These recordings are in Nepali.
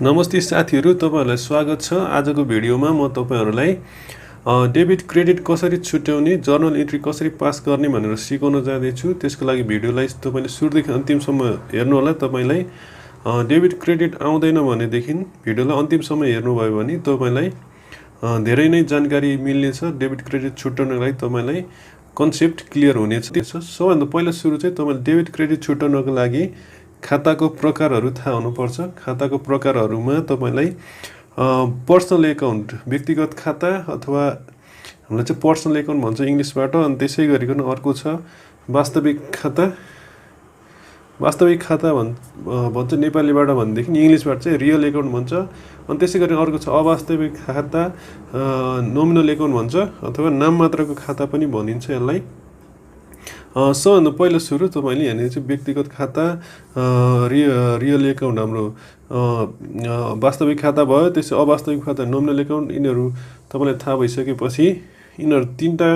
नमस्ते साथीहरू, तपाईहरुलाई स्वागत छ। आजको भिडियोमा म तपाईहरुलाई डेबिट क्रेडिट कसरी छुट्याउने, जर्नल एन्ट्री कसरी पास गर्ने भनेर सिकाउन जाँदैछु। त्यसको लागि भिडियोलाई तपाईले सुरुदेखि अन्तिमसम्म हेर्नु होला। तपाईलाई डेबिट क्रेडिट आउँदैन भनेदेखि भिडियोलाई अन्तिमसम्म हेर्नुभयो भने तपाईलाई धेरै नै जानकारी मिल्नेछ। डेबिट क्रेडिट छुट्याउनको लागि तपाईलाई कन्सेप्ट क्लियर हुनेछ। सबैभन्दा पहिला सुरु चाहिँ तपाईले डेबिट क्रेडिट छुट्याउनको लागि खाताको प्रकारहरू थाहा हुनुपर्छ। खाताको प्रकारहरूमा तपाईलाई पर्सनल एकाउन्ट, व्यक्तिगत खाता अथवा हामीले चाहिँ पर्सनल एकाउन्ट भन्छ इंग्लिशबाट, अनि त्यसै गरिकन अर्को छ वास्तविक खाता। वास्तविक खाता भन्छ नेपालीबाट भनेदेखि, इंग्लिशबाट चाहिँ रियल एकाउन्ट भन्छ। अनि त्यसै गरी अर्को छ अवास्तविक खाता, नोमिनल एकाउन्ट भन्छ अथवा नाम मात्रको खाता पनि भनिन्छ यसलाई। सबभन्दा पहिलो सुरु तपाईले यहाँनिर चाहिँ व्यक्तिगत खाता, रियल एकाउन्ट हाम्रो वास्तविक खाता भयो। त्यसै अवास्तविक खाता, नोमिनल एकाउन्ट, यिनीहरू तपाईलाई थाहा भइसकेपछि, यिनीहरू तीनटा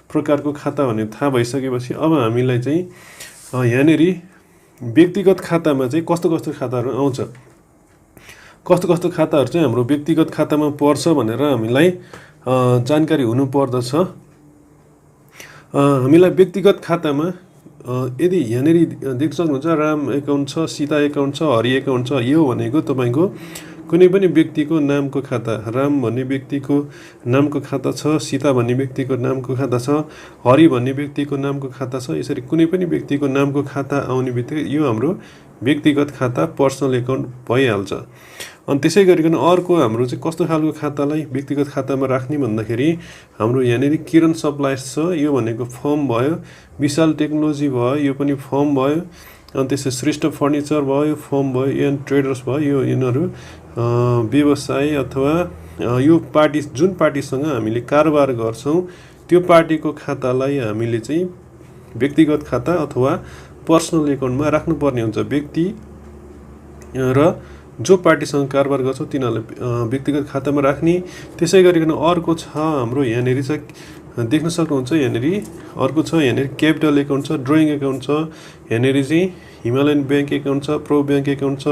प्रकारको खाता भन्ने थाहा भइसकेपछि अब हामीलाई चाहिँ यहाँनिर व्यक्तिगत खातामा चाहिँ कस्तो कस्तो खाताहरू आउँछ, कस्तो कस्तो खाताहरू चाहिँ हाम्रो व्यक्तिगत खातामा पर्छ भनेर हामीलाई जानकारी हुनु पर्दछ। हामीलाई व्यक्तिगत खातामा यदि यहाँनिर देख्न सक्नुहुन्छ राम एकाउन्ट छ, सीता एकाउन्ट छ, हरि एकाउन्ट छ। यो भनेको तपाईको कुनै पनि व्यक्तिको नामको खाता। राम भन्ने व्यक्तिको नामको खाता छ, सीता भन्ने व्यक्तिको नामको खाता छ, हरि भन्ने व्यक्तिको नामको खाता छ। यसरी कुनै पनि व्यक्तिको नामको खाता आउने बित्तिकै यो हाम्रो व्यक्तिगत खाता, पर्सनल एकाउन्ट भइहाल्छ। अनि त्यसै गरिकन अर्को हाम्रो चाहिँ कस्तो खालको खातालाई व्यक्तिगत खातामा राख्ने भन्दाखेरि हाम्रो यहाँनिर किरण सप्लायर्स छ, यो भनेको फर्म भयो। विशाल टेक्नोलोजी भयो, यो पनि फर्म भयो। अनि त्यसै श्रेष्ठ फर्निचर भयो, यो फर्म भयो। एन ट्रेडर्स भयो, यो यिनीहरू व्यवसाय अथवा यो पार्टी, जुन पार्टीसँग हामीले कारोबार गर्छौं त्यो पार्टीको खातालाई हामीले चाहिँ व्यक्तिगत खाता अथवा पर्सनल एकाउन्टमा राख्नुपर्ने हुन्छ। व्यक्ति र जो पार्टीसँग कारोबार गर्छौं तिनीहरूलाई व्यक्तिगत खातामा राख्ने। त्यसै गरिकन अर्को छ हाम्रो यहाँनिर चाहिँ देख्न सक्नुहुन्छ, यहाँनिर अर्को छ, यहाँनिर क्यापिटल एकाउन्ट छ, ड्रइङ एकाउन्ट छ, यहाँनिर चाहिँ हिमालयन ब्याङ्क एकाउन्ट छ, प्रो ब्याङ्क एकाउन्ट छ।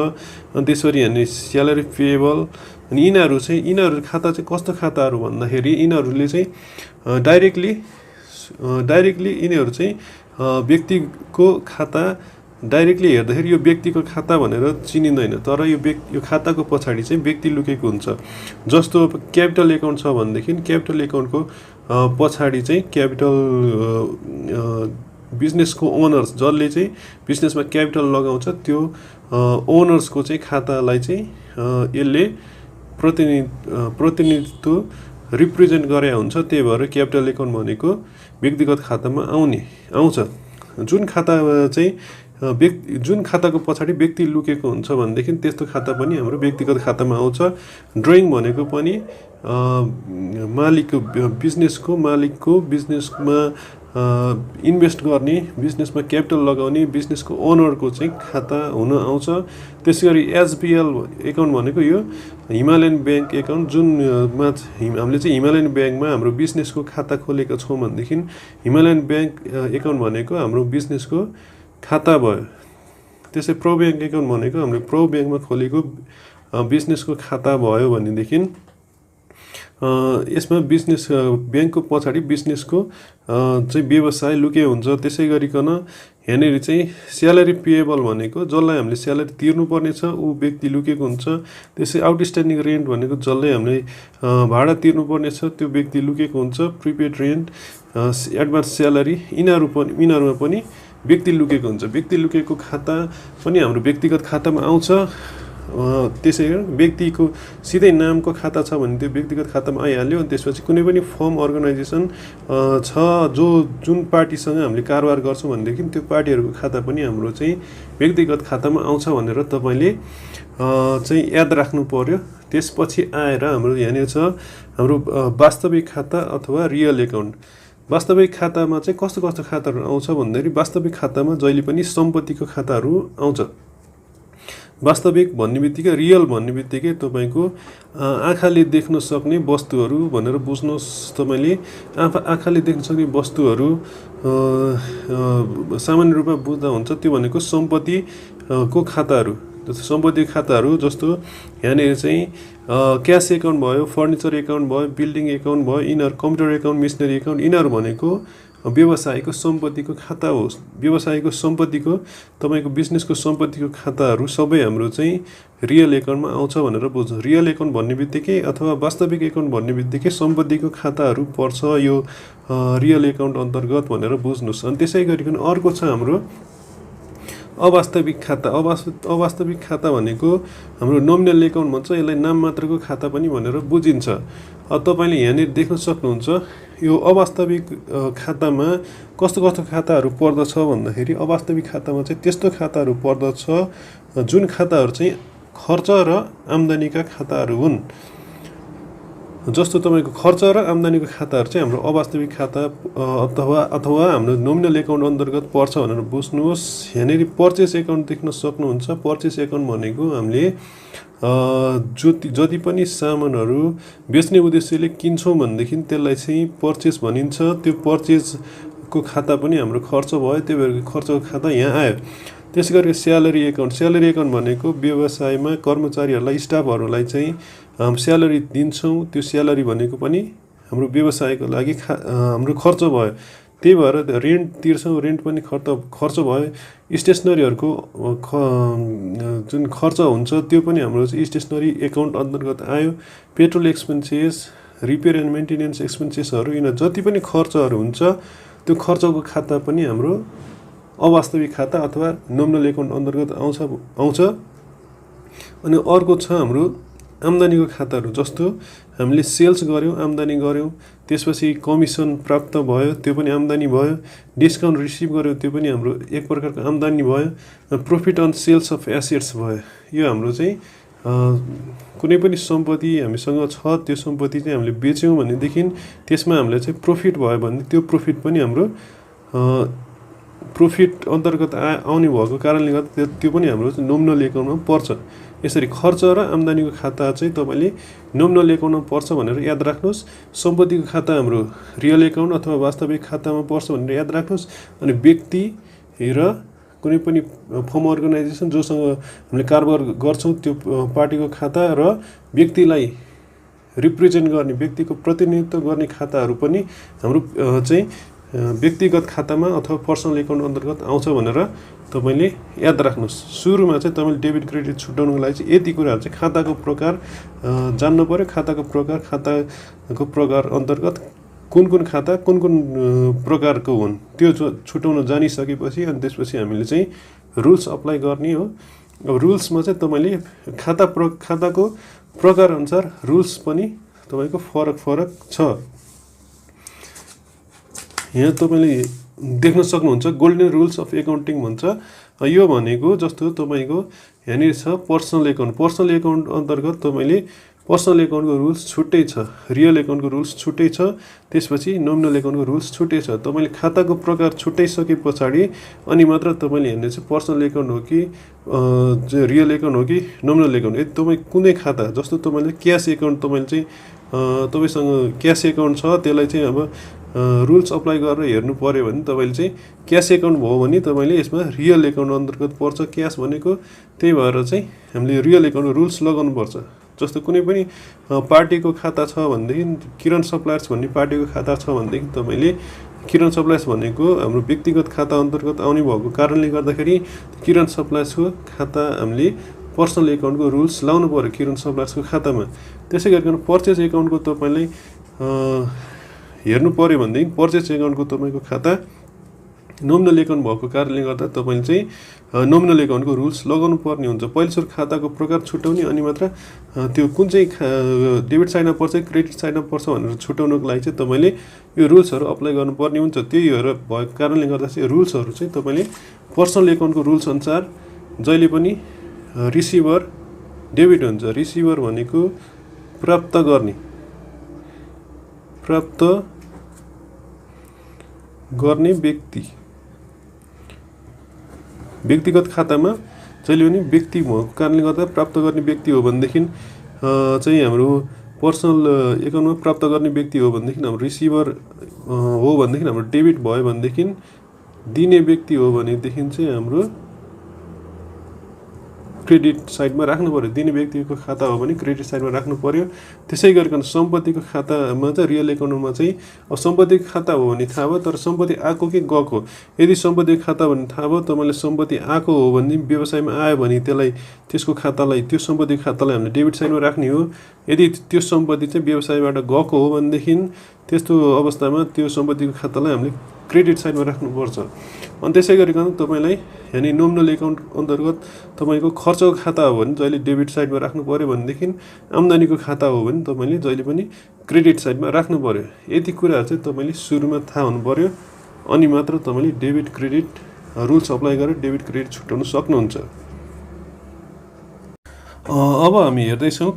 अनि त्यसरी यहाँनिर स्यालेरी पेएबल। अनि यिनीहरू खाता चाहिँ कस्तो खाताहरू भन्दाखेरि यिनीहरूले चाहिँ डाइरेक्टली यिनीहरू चाहिँ व्यक्तिको खाता डाइरेक्टली हेर्दाखेरि यो व्यक्तिको खाता भनेर चिनिँदैन, तर यो खाताको पछाडि चाहिँ व्यक्ति लुकेको हुन्छ। जस्तो अब क्यापिटल एकाउन्ट छ भनेदेखि क्यापिटल एकाउन्टको पछाडि चाहिँ क्यापिटल बिजनेसको ओनर्स, जसले चाहिँ बिजनेसमा क्यापिटल लगाउँछ त्यो ओनर्सको चाहिँ खातालाई चाहिँ यसले प्रतिनिधित्व रिप्रेजेन्ट गरे हुन्छ। त्यही भएर क्यापिटल एकाउन्ट भनेको व्यक्तिगत खातामा आउँछ। जुन खाताको पछाडि व्यक्ति लुकेको हुन्छ भनेदेखि त्यस्तो खाता पनि हाम्रो व्यक्तिगत खातामा आउँछ। ड्रइङ भनेको पनि मालिकको बिजनेसमा इन्भेस्ट गर्ने, बिजनेसमा क्यापिटल लगाउने, बिजनेसको ओनरको चाहिँ खाता हुन आउँछ। त्यसैगरी एसबिएल एकाउन्ट भनेको यो हिमालयन ब्याङ्क एकाउन्ट, जुनमा हामीले चाहिँ हिमालयन ब्याङ्कमा हाम्रो बिजनेसको खाता खोलेको छौँ भनेदेखि हिमालयन ब्याङ्क एकाउन्ट भनेको हाम्रो बिजनेसको खाता भयो। त्यसै प्रो ब्याङ्क एकाउन्ट भनेको हाम्रो प्रो ब्याङ्कमा खोलेको बिजनेसको खाता भयो भनेदेखि यसमा बिजनेस ब्याङ्कको पछाडि बिजनेसको चाहिँ व्यवसाय लुके हुन्छ। त्यसै गरिकन यहाँनिर चाहिँ स्यालेरी पेएबल भनेको जसलाई हामीले स्यालेरी तिर्नुपर्ने छ ऊ व्यक्ति लुकेको हुन्छ। त्यसै आउटस्ट्यान्डिङ रेन्ट भनेको जसलाई हामीले भाडा तिर्नुपर्ने छ त्यो व्यक्ति लुकेको हुन्छ। प्रिपेड रेन्ट, एडभान्स स्यालेरी, यिनीहरूमा पनि व्यक्ति लुकेको हुन्छ। व्यक्ति लुकेको खाता पनि हाम्रो व्यक्तिगत खातामा आउँछ। त्यसै व्यक्तिको सिधै नामको खाता छ भने त्यो व्यक्तिगत खातामा आइहाल्यो। अनि त्यसपछि कुनै पनि फर्म, अर्गनाइजेसन छ जुन पार्टीसँग हामीले कारोबार गर्छौँ भनेदेखि त्यो पार्टीहरूको खाता पनि हाम्रो चाहिँ व्यक्तिगत खातामा आउँछ भनेर तपाईले चाहिँ याद राख्नु पर्यो। त्यसपछि आएर हाम्रो यहाँनिर छ हाम्रो वास्तविक खाता अथवा रियल एकाउन्ट। वास्तविक खातामा चाहिँ कस्तो कस्तो खाताहरू आउँछ भन्दाखेरि वास्तविक खातामा जहिले पनि सम्पत्तिको खाताहरू आउँछ। वास्तविक भन्ने बित्तिकै, रियल भन्ने बित्तिकै तपाईको आँखाले देख्न सक्ने वस्तुहरू भनेर बुझ्नुहोस्। तपाईले आँखाले देख्न सक्ने वस्तुहरू सामान्य रूपमा बुझ्दा हुन्छ। त्यो भनेको सम्पत्ति को खाताहरू, सम्पत्तिको खाताहरू जस्तो यहाँनिर चाहिँ क्यास एकाउन्ट भयो, फर्निचर एकाउन्ट भयो, बिल्डिङ एकाउन्ट भयो, यिनीहरू कम्प्युटर एकाउन्ट, मिसनरी एकाउन्ट, यिनीहरू भनेको व्यवसायको सम्पत्तिको खाता हो। व्यवसायको सम्पत्तिको तपाईँको बिजनेसको सम्पत्तिको खाताहरू सबै हाम्रो चाहिँ रियल एकाउन्टमा आउँछ भनेर बुझ्नु। रियल एकाउन्ट भन्ने बित्तिकै अथवा वास्तविक एकाउन्ट भन्ने बित्तिकै सम्पत्तिको खाताहरू पर्छ यो रियल एकाउन्ट अन्तर्गत भनेर बुझ्नुहोस्। अनि त्यसै गरिकन अर्को छ हाम्रो अवास्तविक खाता। अवास्तविक खाता भनेको हाम्रो नोमिनल एकाउन्ट भन्छ, यसलाई नाम मात्रको खाता पनि भनेर बुझिन्छ। तपाईँले यहाँनिर देख्न सक्नुहुन्छ यो अवास्तविक खातामा कस्तो कस्तो खाताहरू पर्दछ भन्दाखेरि अवास्तविक खातामा चाहिँ त्यस्तो खाताहरू पर्दछ जुन खाताहरू चाहिँ खर्च र आम्दानीका खाताहरू हुन्। जस्तो तपाईँको खर्च र आम्दानीको खाताहरू चाहिँ हाम्रो अवास्तविक खाता अथवा हाम्रो नोमिनल एकाउन्ट अन्तर्गत पर्छ भनेर बुझ्नुहोस्। यहाँनिर पर्चेस एकाउन्ट देख्न सक्नुहुन्छ। पर्चेस एकाउन्ट भनेको हामीले जति पनि सामानहरू बेच्ने उद्देश्यले किन्छौँ भनेदेखि त्यसलाई चाहिँ पर्चेस भनिन्छ। त्यो पर्चेसको खाता पनि हाम्रो खर्च भयो, त्यही भएर खर्चको खाता यहाँ आयो। त्यसै गरी स्यालेरी एकाउन्ट। स्यालेरी एकाउन्ट भनेको व्यवसायमा कर्मचारीहरूलाई, स्टाफहरूलाई चाहिँ स्यालेरी दिन्छौँ, त्यो स्यालेरी भनेको पनि हाम्रो व्यवसायको लागि हाम्रो खर्च भयो। त्यही भएर रेन्ट तिर्छौँ, रेन्ट पनि खर्च भयो। स्टेसनरीहरूको जुन खर्च हुन्छ त्यो पनि हाम्रो स्टेसनरी एकाउन्ट अन्तर्गत आयो। Petrol expenses, repair and maintenance एक्सपेन्सेसहरू, यिनीहरू जति पनि खर्चहरू हुन्छ त्यो खर्चको खाता पनि हाम्रो अवास्तविक खाता अथवा नोमिनल एकाउन्ट अन्तर्गत आउँछ। अनि अर्को छ हाम्रो आम्दानीको खाताहरू। जस्तो हामीले सेल्स गऱ्यौँ, आम्दानी गऱ्यौँ, त्यसपछि कमिसन प्राप्त भयो, त्यो पनि आम्दानी भयो। डिस्काउन्ट रिसिभ गऱ्यौँ, त्यो पनि हाम्रो एक प्रकारको आम्दानी भयो। Profit on sales of assets भयो। यो हाम्रो चाहिँ कुनै पनि सम्पत्ति हामीसँग छ, त्यो सम्पत्ति चाहिँ हामीले बेच्यौँ भनेदेखि त्यसमा हामीलाई चाहिँ प्रफिट भयो भने त्यो प्रफिट पनि हाम्रो प्रफिट अन्तर्गत आउने भएको कारणले गर्दा त्यो पनि हाम्रो नोमिनल एकाउन्टमा पर्छ। यसरी खर्च र आम्दानीको खाता चाहिँ तपाईँले नोमिनल एकाउन्टमा पर्छ भनेर याद राख्नुहोस्। सम्पत्तिको खाता हाम्रो रियल एकाउन्ट अथवा वास्तविक खातामा पर्छ भनेर याद राख्नुहोस्। अनि व्यक्ति र कुनै पनि फर्म अर्गनाइजेसन जोसँग हामीले कारोबार गर्छौँ त्यो पार्टीको खाता र व्यक्तिलाई रिप्रेजेन्ट गर्ने, व्यक्तिको प्रतिनिधित्व गर्ने खाताहरू पनि हाम्रो चाहिँ व्यक्तिगत खातामा अथवा पर्सनल एकाउन्ट अन्तर्गत आउँछ भनेर तपाईँले याद राख्नुहोस्। सुरुमा चाहिँ तपाईँले डेबिट क्रेडिट छुट्याउनुको लागि चाहिँ यति कुराहरू चाहिँ खाताको प्रकार जान्नु पऱ्यो। खाताको प्रकार अन्तर्गत कुन खाता कुन प्रकारको हुन् त्यो छुट्याउन जानिसकेपछि अनि त्यसपछि हामीले चाहिँ रुल्स अप्लाई गर्ने हो। अब रुल्समा चाहिँ तपाईँले खाताको प्रकारअनुसार रुल्स पनि तपाईँको फरक छ। यहाँ तपाईँले देख्न सक्नुहुन्छ गोल्डन रुल्स अफ एकाउन्टिङ भन्छ। यो भनेको जस्तो तपाईँको यहाँनिर छ पर्सनल एकाउन्ट। पर्सनल एकाउन्ट अन्तर्गत तपाईँले पर्सनल एकाउन्टको रुल्स छुट्टै छ, रियल एकाउन्टको रुल्स छुट्टै छ, त्यसपछि नोमिनल एकाउन्टको रुल्स छुट्टै छ। तपाईँले खाताको प्रकार छुट्याइसके पछाडि अनि मात्र तपाईँले हेर्ने चाहिँ पर्सनल एकाउन्ट हो कि रियल एकाउन्ट हो कि नोमिनल एकाउन्ट। यदि तपाईँ कुनै खाता जस्तो तपाईँले क्यास एकाउन्ट तपाईँले चाहिँ तपाईँसँग क्यास एकाउन्ट छ त्यसलाई चाहिँ अब रुल्स अप्लाई गरेर हेर्नु पऱ्यो भने तपाईँले चाहिँ क्यास एकाउन्ट भयो भने तपाईँले यसमा रियल एकाउन्ट अन्तर्गत पर्छ क्यास भनेको। त्यही भएर चाहिँ हामीले रियल एकाउन्टको रुल्स लगाउनुपर्छ। जस्तो कुनै पनि पार्टीको खाता छ भनेदेखि किरण सप्लायर्स भन्ने पार्टीको खाता छ भनेदेखि तपाईँले किरण सप्लायर्स भनेको हाम्रो व्यक्तिगत खाता अन्तर्गत आउने भएको कारणले गर्दाखेरि किरण सप्लायर्सको खाता हामीले पर्सनल एकाउन्टको रुल्स लाउनु पऱ्यो किरण सप्लायर्सको खातामा। त्यसै गरिकन पर्चेस एकाउन्टको तपाईँले हेर्नु पऱ्यो भनेदेखि पर्चेस एकाउन्टको तपाईँको खाता नोमिनल एकाउन्ट भएको कारणले गर्दा तपाईँले चाहिँ नोमिनल एकाउन्टको रुल्स लगाउनु पर्ने हुन्छ। पहिलो सुरु खाताको प्रकार छुट्याउने अनि मात्र त्यो कुन चाहिँ डेबिट साइडमा पर्छ क्रेडिट साइडमा पर्छ भनेर छुट्याउनको लागि चाहिँ तपाईँले यो रुल्सहरू अप्लाई गर्नुपर्ने हुन्छ। त्यही भएको कारणले गर्दा चाहिँ रुल्सहरू चाहिँ तपाईँले पर्सनल एकाउन्टको रुल्स अनुसार जहिले पनि रिसिभर डेबिट हुन्छ। रिसिभर भनेको प्राप्त गर्ने व्यक्ति, व्यक्तिगत खातामा जहिले पनि व्यक्ति भएको कारणले गर्दा प्राप्त गर्ने व्यक्ति हो भनेदेखि चाहिँ हाम्रो पर्सनल एकाउन्टमा प्राप्त गर्ने व्यक्ति हो भनेदेखि हाम्रो रिसिभर हो भनेदेखि हाम्रो डेबिट भयो भनेदेखि दिने व्यक्ति हो भनेदेखि चाहिँ हाम्रो क्रेडिट साइडमा राख्नु पर्यो। दिने व्यक्तिको खाता हो भने क्रेडिट साइडमा राख्नु पर्यो। त्यसै गरिकन सम्पत्तिको खातामा चाहिँ रियल एकाउन्टमा चाहिँ अब सम्पत्तिको खाता हो भने थाहा भयो, तर सम्पत्ति आएको कि गएको, यदि सम्पत्तिको खाता भने थाहा भयो तपाईँले सम्पत्ति आएको हो भने व्यवसायमा आयो भने त्यसको खातालाई त्यो सम्पत्तिको खातालाई हामीले डेबिट साइडमा राख्ने हो। यदि त्यो सम्पत्ति चाहिँ व्यवसायबाट गएको हो भनेदेखि त्यस्तो अवस्थामा त्यो सम्पत्तिको खातालाई हामीले क्रेडिट साइडमा राख्नुपर्छ। अनि त्यसै गरिकन तपाईँलाई यानि नोमिनल एकाउन्ट अन्तर्गत तपाईँको खर्चको खाता हो भने जहिले डेबिट साइडमा राख्नु पर्यो भनेदेखि आम्दानीको खाता हो भने तपाईँले जहिले पनि क्रेडिट साइडमा राख्नु पर्यो। यति कुराहरू चाहिँ तपाईँले सुरुमा थाहा हुनु पर्यो, अनि मात्र तपाईँले डेबिट क्रेडिट रुल्स अप्लाई गरेर डेबिट क्रेडिट छुट्याउन सक्नुहुन्छ। अब हामी हेर्दैछौँ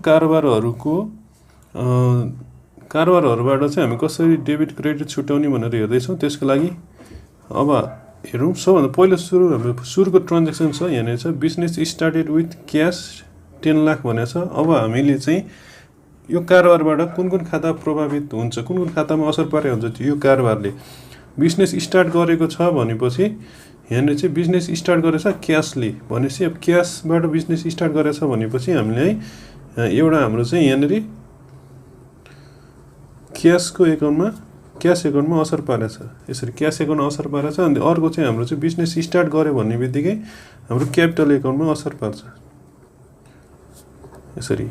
कारोबारहरूबाट चाहिँ हामी कसरी डेबिट क्रेडिट छुट्याउने भनेर हेर्दैछौँ। त्यसको लागि अब हेरौँ। सबभन्दा पहिलो सुरुको ट्रान्जेक्सन छ, यहाँनिर छ business started with cash 10 lakh भनेको छ। अब हामीले चाहिँ यो कारोबारबाट कुन खाता प्रभावित हुन्छ, कुन खातामा असर पारेको हुन्छ यो कारोबारले। बिजनेस स्टार्ट गरेको छ भनेपछि यहाँनिर चाहिँ बिजनेस स्टार्ट गरेछ क्यासले भनेपछि अब क्यासबाट बिजनेस स्टार्ट गरेछ भनेपछि हामीले एउटा हाम्रो चाहिँ यहाँनिर क्यास एकाउन्टमा असर पारेछ। यसरी क्यास एकाउन्टमा असर पारेछ। अनि अर्को चाहिँ हाम्रो चाहिँ बिजनेस स्टार्ट गर्यो भन्ने बित्तिकै हाम्रो क्यापिटल एकाउन्टमा असर पार्छ। यसरी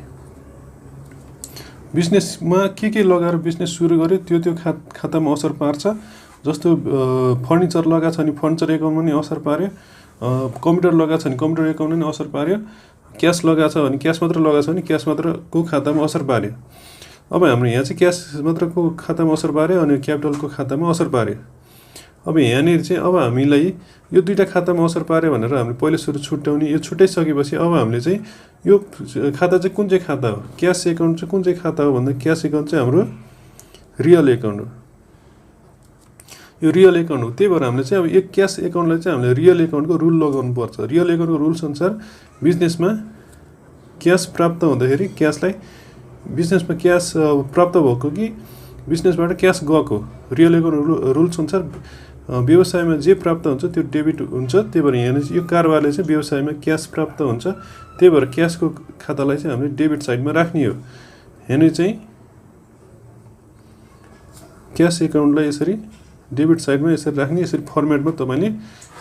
बिजनेसमा के लगाएर बिजनेस सुरु गर्यो त्यो खातामा असर पार्छ। जस्तो फर्निचर लगाएको छ भने फर्निचर एकाउन्टमा नि असर पार्यो, कम्प्युटर लगाएको छ भने कम्प्युटर एकाउन्टमा नि असर पार्यो, क्यास लगाएको छ भने क्यास मात्र लगाएको छ भने क्यास मात्रको खातामा असर पार्यो। अब हाम्रो यहाँ चाहिँ क्यास मात्रको खातामा असर पार्यो अनि क्यापिटलको खातामा असर पार्यो। अब यहाँनिर चाहिँ अब हामीलाई यो दुईवटा खातामा असर पार्यो भनेर हामीले पहिलो सुरु छुट्याउने। यो छुट्याइसकेपछि अब हामीले चाहिँ यो खाता चाहिँ कुन चाहिँ खाता हो, क्यास एकाउन्ट चाहिँ कुन चाहिँ खाता हो भन्दा क्यास एकाउन्ट चाहिँ हाम्रो रियल एकाउन्ट हो। यो रियल एकाउन्ट हो। त्यही भएर हामीले चाहिँ अब यो क्यास एकाउन्टलाई चाहिँ हामीले रियल एकाउन्टको रुल लगाउनु पर्छ। रियल एकाउन्टको रुल्स अनुसार बिजनेसमा क्यास प्राप्त हुँदाखेरि बिजनेसमा क्यास प्राप्त भएको कि बिजनेसबाट क्यास गएको, रियल एकाउन्ट रुल्स अनुसार व्यवसायमा जे प्राप्त हुन्छ त्यो डेबिट हुन्छ। त्यही भएर यहाँ यो कारोबारले चाहिँ व्यवसायमा क्यास प्राप्त हुन्छ। त्यही भएर क्यासको खातालाई चाहिँ हामीले डेबिट साइडमा राख्ने हो। यहाँनिर चाहिँ क्यास एकाउन्टलाई यसरी डेबिट साइडमा यसरी राख्ने। यसरी फर्मेटमा तपाईँले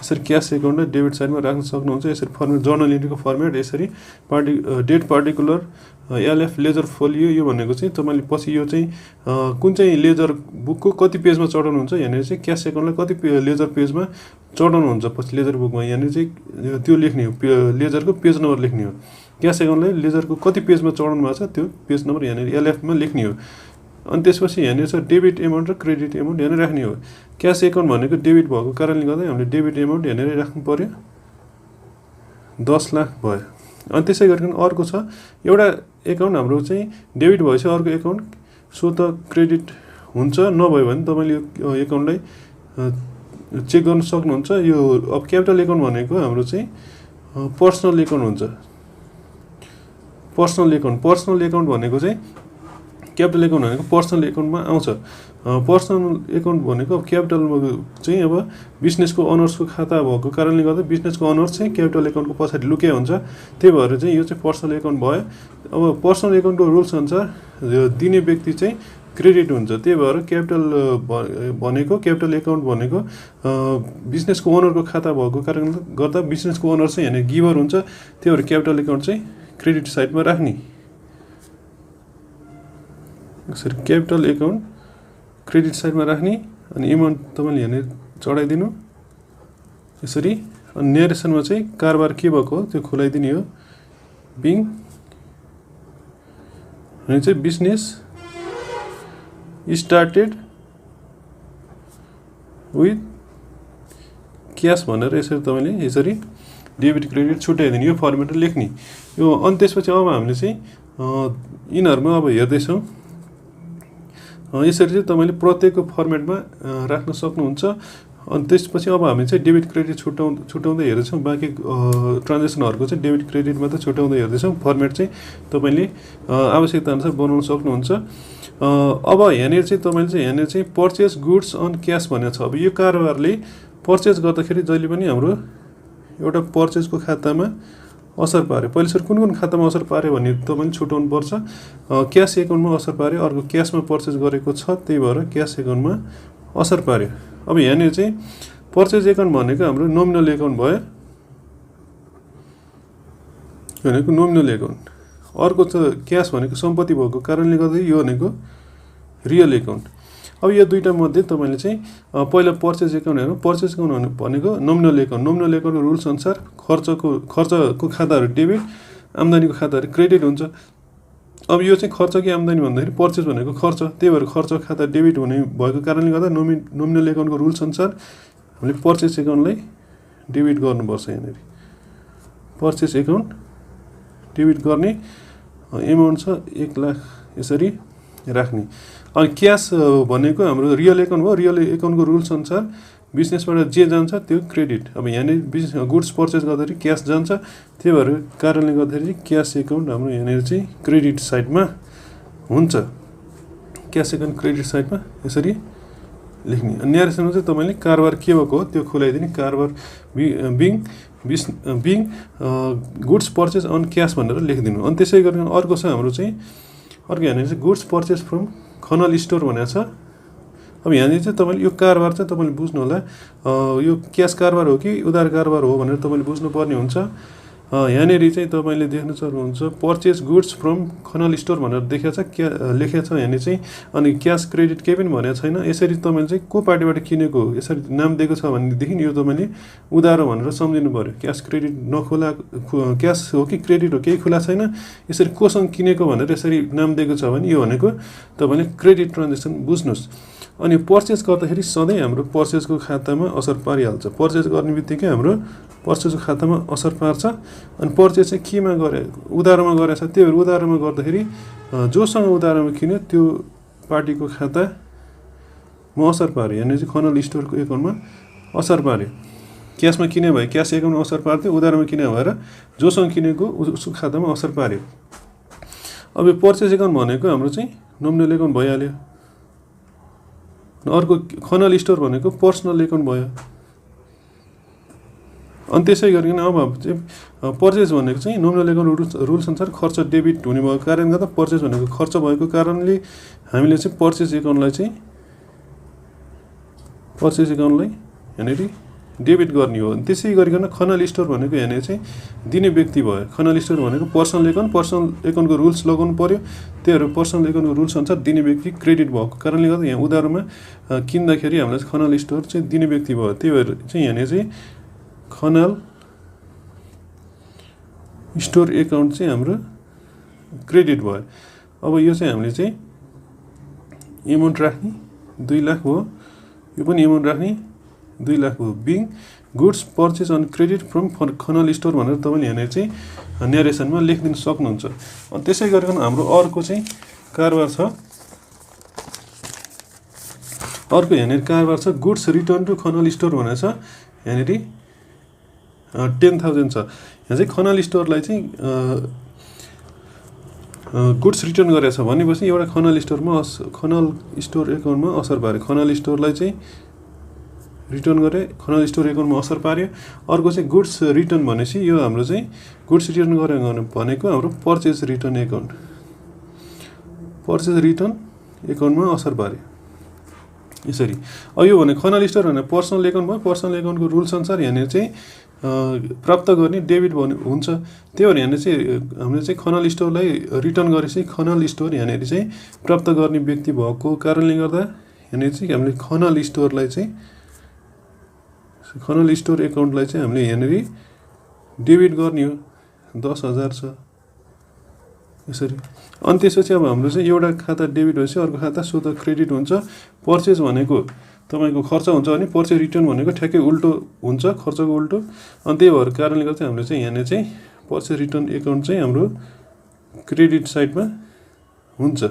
यसरी क्यास एकाउन्टलाई डेबिट साइडमा राख्न सक्नुहुन्छ। यसरी फर्मेट जर्नल इन्ट्रीको फर्मेट यसरी date particular LF ledger folio. यो भनेको चाहिँ तपाईँले पछि यो चाहिँ कुन चाहिँ लेजर बुकको कति पेजमा चढाउनुहुन्छ, यहाँनिर चाहिँ क्यास एकाउन्टलाई कति लेजर पेजमा चढाउनुहुन्छ पछि लेजर बुकमा यहाँनिर चाहिँ त्यो लेख्ने हो, लेजरको पेज नम्बर लेख्ने हो। क्यास एकाउन्टलाई लेजरको कति पेजमा चढाउनु भएको छ त्यो पेज नम्बर यहाँनिर एलएफमा लेख्ने हो। अनि त्यसपछि यहाँनिर छ डेबिट एमाउन्ट र क्रेडिट एमाउन्ट यहाँनिर राख्ने हो। क्यास एकाउन्ट भनेको डेबिट भएको कारणले गर्दा हामीले डेबिट एमाउन्ट यहाँनिर राख्नु पर्यो, 10 लाख भयो। अनि त्यसै गरिकन अर्को छ एउटा एकाउन्ट हाम्रो चाहिँ डेबिट भएपछि अर्को एकाउन्ट सो त क्रेडिट हुन्छ, नभयो भने तपाईँले यो एकाउन्टलाई चेक गर्न सक्नुहुन्छ। यो अब क्यापिटल एकाउन्ट भनेको हाम्रो चाहिँ पर्सनल एकाउन्ट हुन्छ। पर्सनल एकाउन्ट भनेको चाहिँ क्यापिटल एकाउन्ट भनेको पर्सनल एकाउन्टमा आउँछ। पर्सनल एकाउन्ट भनेको अब क्यापिटलमा चाहिँ अब बिजनेसको अनर्सको खाता भएको कारणले गर्दा बिजनेसको अनर्स चाहिँ क्यापिटल एकाउन्टको पछाडि लुकेको हुन्छ। त्यही भएर चाहिँ यो चाहिँ पर्सनल एकाउन्ट भयो। अब पर्सनल एकाउन्टको रुल्स अनुसार दिने व्यक्ति चाहिँ क्रेडिट हुन्छ। त्यही भएर क्यापिटल एकाउन्ट भनेको बिजनेसको ओनरको खाता भएको कारणले गर्दा बिजनेसको ओनर चाहिँ यहाँनिर गिभर हुन्छ। त्यही भएर क्यापिटल एकाउन्ट चाहिँ क्रेडिट साइडमा राख्ने। यसरी क्यापिटल एकाउन्ट क्रेडिट साइडमा राख्ने अनि एमाउन्ट तपाईँले यहाँनिर चढाइदिनु यसरी। अनि नेरेसनमा चाहिँ कारोबार के भएको हो त्यो खुलाइदिने हो। बिङ अनि चाहिँ बिजनेस स्टार्टेड विथ क्यास भनेर यसरी तपाईँले यसरी डेबिट क्रेडिट छुट्याइदिने यो फर्मेट लेख्ने यो। अनि त्यसपछि अब हामीले चाहिँ यिनीहरूमा अब हेर्दैछौँ। यसरी चाहिँ तपाईँले प्रत्येकको फर्मेटमा राख्न सक्नुहुन्छ। अनि त्यसपछि अब हामी चाहिँ डेबिट क्रेडिट छुट्याउँदै हेर्दैछौँ। बाँकी ट्रान्जेक्सनहरूको चाहिँ डेबिट क्रेडिटमा त छुट्याउँदै हेर्दैछौँ। फर्मेट चाहिँ तपाईँले आवश्यकता अनुसार बनाउन सक्नुहुन्छ। अब यहाँनिर चाहिँ तपाईँले चाहिँ यहाँनिर चाहिँ पर्चेस गुड्स अन क्यास भनेको छ। अब यो कारोबारले पर्चेस गर्दाखेरि जहिले पनि हाम्रो एउटा पर्चेसको खातामा असर पार्यो। पहिले सुरु कुन खातामा असर पार्यो भन्ने तपाईँले छुट्याउनु पर्छ। क्यास एकाउन्टमा असर पार्यो, अर्को क्यासमा पर्चेज गरेको छ त्यही भएर क्यास एकाउन्टमा असर पार्यो। अब यहाँनिर चाहिँ पर्चेज एकाउन्ट भनेको हाम्रो नोमिनल एकाउन्ट भयो, भनेको नोमिनल एकाउन्ट। अर्को छ क्यास भनेको सम्पत्ति भएको कारणले गर्दा यो भनेको रियल एकाउन्ट। अब यो दुईटा मध्ये तपाईँले चाहिँ पहिला पर्चेज एकाउन्ट हेर्नु। पर्चेज एकाउन्ट भनेको नोमिनल एकाउन्ट। नोमिनल एकाउन्टको रुल्स अनुसार खर्चको खाताहरू डेबिट, आम्दानीको खाताहरू क्रेडिट हुन्छ। अब यो चाहिँ खर्च कि आम्दानी भन्दाखेरि पर्चेज भनेको खर्च, त्यही भएर खर्च खाता डेबिट हुने भएको कारणले गर्दा नोमिनल एकाउन्टको रुल्स अनुसार हामीले पर्चेज एकाउन्टलाई डेबिट गर्नुपर्छ। यहाँनिर पर्चेज एकाउन्ट डेबिट गर्ने एमाउन्ट छ 1 लाख, यसरी राख्ने। अनि क्यास भनेको हाम्रो रियल एकाउन्ट भयो। रियल एकाउन्टको रुल्स अनुसार बिजनेसबाट जे जान्छ त्यो क्रेडिट। अब यहाँनिर गुड्स पर्चेज गर्दाखेरि क्यास जान्छ, त्यही भएर कारणले गर्दाखेरि क्यास एकाउन्ट हाम्रो यहाँनिर चाहिँ क्रेडिट साइडमा हुन्छ। क्यास एकाउन्ट क्रेडिट साइडमा यसरी लेख्ने। अनि न्यारेसनमा चाहिँ तपाईँले कारोबार के भएको हो त्यो खुलाइदिने। कारोबार being goods purchase on cash भनेर लेखिदिनु। अनि त्यसै गरेर अर्को छ हाम्रो चाहिँ अर्को यहाँनिर चाहिँ goods purchase from Khanal store भनेको छ। अब यहाँनिर चाहिँ तपाईँले यो कारोबार चाहिँ तपाईँले बुझ्नु होला, यो क्यास कारोबार हो कि उधार कारोबार हो भनेर तपाईँले बुझ्नुपर्ने हुन्छ। यहाँनिर चाहिँ तपाईँले देख्न सक्नुहुन्छ purchase goods from Khanal store भनेर लेखेको छ यहाँनिर चाहिँ। अनि क्यास क्रेडिट केही पनि भनेको छैन। यसरी तपाईँले चाहिँ को पार्टीबाट किनेको यसरी नाम दिएको छ भनेदेखि यो तपाईँले उधार हो भनेर सम्झिनु पऱ्यो। क्यास क्रेडिट नखोला, क्यास हो कि क्रेडिट हो केही खुला छैन, यसरी कोसँग किनेको भनेर यसरी नाम दिएको छ भने यो भनेको तपाईँले क्रेडिट ट्रान्जेक्सन बुझ्नुहोस्। अनि पर्चेज गर्दाखेरि सधैँ हाम्रो पर्चेजको खातामा असर पारिहाल्छ। पर्चेज गर्ने बित्तिकै हाम्रो पर्चेजको खातामा असर पार्छ। अनि पर्चेज चाहिँ केमा गरे, उधारोमा गरेछ, त्यही भएर उधारोमा गर्दाखेरि जोसँग उधारोमा किन्यो त्यो पार्टीको खातामा असर पार्यो। यहाँनिर चाहिँ खनल स्टोरको एकाउन्टमा असर पार्यो। क्यासमा किने भए क्यास एकाउन्टमा असर पार्थ्यो, उधारोमा किने भएर जोसँग किनेको उसको खातामा असर पार्यो। अब यो पर्चेज एकाउन्ट भनेको हाम्रो चाहिँ नोमिनल एकाउन्ट भइहाल्यो। अर्को खनल स्टोर भनेको पर्सनल एकाउन्ट भयो। अनि त्यसै गरिकन अब चाहिँ पर्चेज भनेको चाहिँ नोमिनल एकाउन्ट रुल्स अनुसार खर्च डेबिट हुने भएको कारणले गर्दा पर्चेज भनेको खर्च भएको कारणले हामीले चाहिँ पर्चेज एकाउन्टलाई यहाँनिर डेबिट गर्ने हो। त्यसै गरिकन खनल स्टोर भनेको यहाँनिर चाहिँ दिने व्यक्ति भयो। खनल स्टोर भनेको पर्सनल एकाउन्टको रुल्स लगाउनु पर्यो, त्यही भएर पर्सनल एकाउन्टको रुल्स अनुसार दिने व्यक्ति क्रेडिट भएको कारणले गर्दा यहाँ उधारोमा किन्दाखेरि हामीलाई खनल स्टोर चाहिँ दिने व्यक्ति भयो। त्यही भएर चाहिँ यहाँनिर चाहिँ खनल स्टोर एकाउन्ट चाहिँ हाम्रो क्रेडिट भयो। अब यो चाहिँ हामीले चाहिँ एमाउन्ट राख्ने 2 लाख हो, यो पनि एमाउन्ट राख्ने 2 लाख हो। Being goods purchase on credit from Khanal store भनेर तपाईँले यहाँनिर चाहिँ न्यारेसनमा लेखिदिन सक्नुहुन्छ। अनि त्यसै गरिकन हाम्रो अर्को चाहिँ कारोबार छ। अर्को यहाँनिर कारोबार छ goods return to Khanal store भनेर छ। यहाँनिर 10,000 छ। यहाँ चाहिँ खनल स्टोरलाई चाहिँ गुड्स रिटर्न गरेछ भनेपछि एउटा खनल स्टोर एकाउन्टमा असर पार्यो। खनल स्टोरलाई चाहिँ रिटर्न गरे, खनल स्टोर एकाउन्टमा असर पार्यो। अर्को चाहिँ गुड्स रिटर्न भनेपछि यो हाम्रो चाहिँ गुड्स रिटर्न गरे भनेको हाम्रो पर्चेज रिटर्न एकाउन्टमा असर पार्यो यसरी। अब यो भने खनल स्टोर भने पर्सनल एकाउन्ट भयो। पर्सनल एकाउन्टको रुल्स अनुसार यहाँनिर चाहिँ प्राप्त गर्ने डेबिट हुन्छ। त्यही भएर यहाँनिर चाहिँ हामीले चाहिँ खनल स्टोरलाई रिटर्न गरेपछि खनल स्टोर यहाँनिर चाहिँ प्राप्त गर्ने व्यक्ति भएको कारणले गर्दा यहाँनिर चाहिँ हामीले खनल स्टोर एकाउन्टलाई चाहिँ हामीले यहाँनिर डेबिट गर्ने हो। 10,000 छ यसरी। अनि त्यसपछि अब हाम्रो चाहिँ एउटा खाता डेबिट भएपछि अर्को खाता स्वतः क्रेडिट हुन्छ। पर्चेज भनेको तपाईँको खर्च हुन्छ भने पर्चेज रिटर्न भनेको ठ्याक्कै उल्टो हुन्छ, खर्चको उल्टो। अनि त्यही भएर कारणले गर्दा हामीले चाहिँ यहाँनिर चाहिँ पर्चेज रिटर्न एकाउन्ट चाहिँ हाम्रो क्रेडिट साइडमा हुन्छ।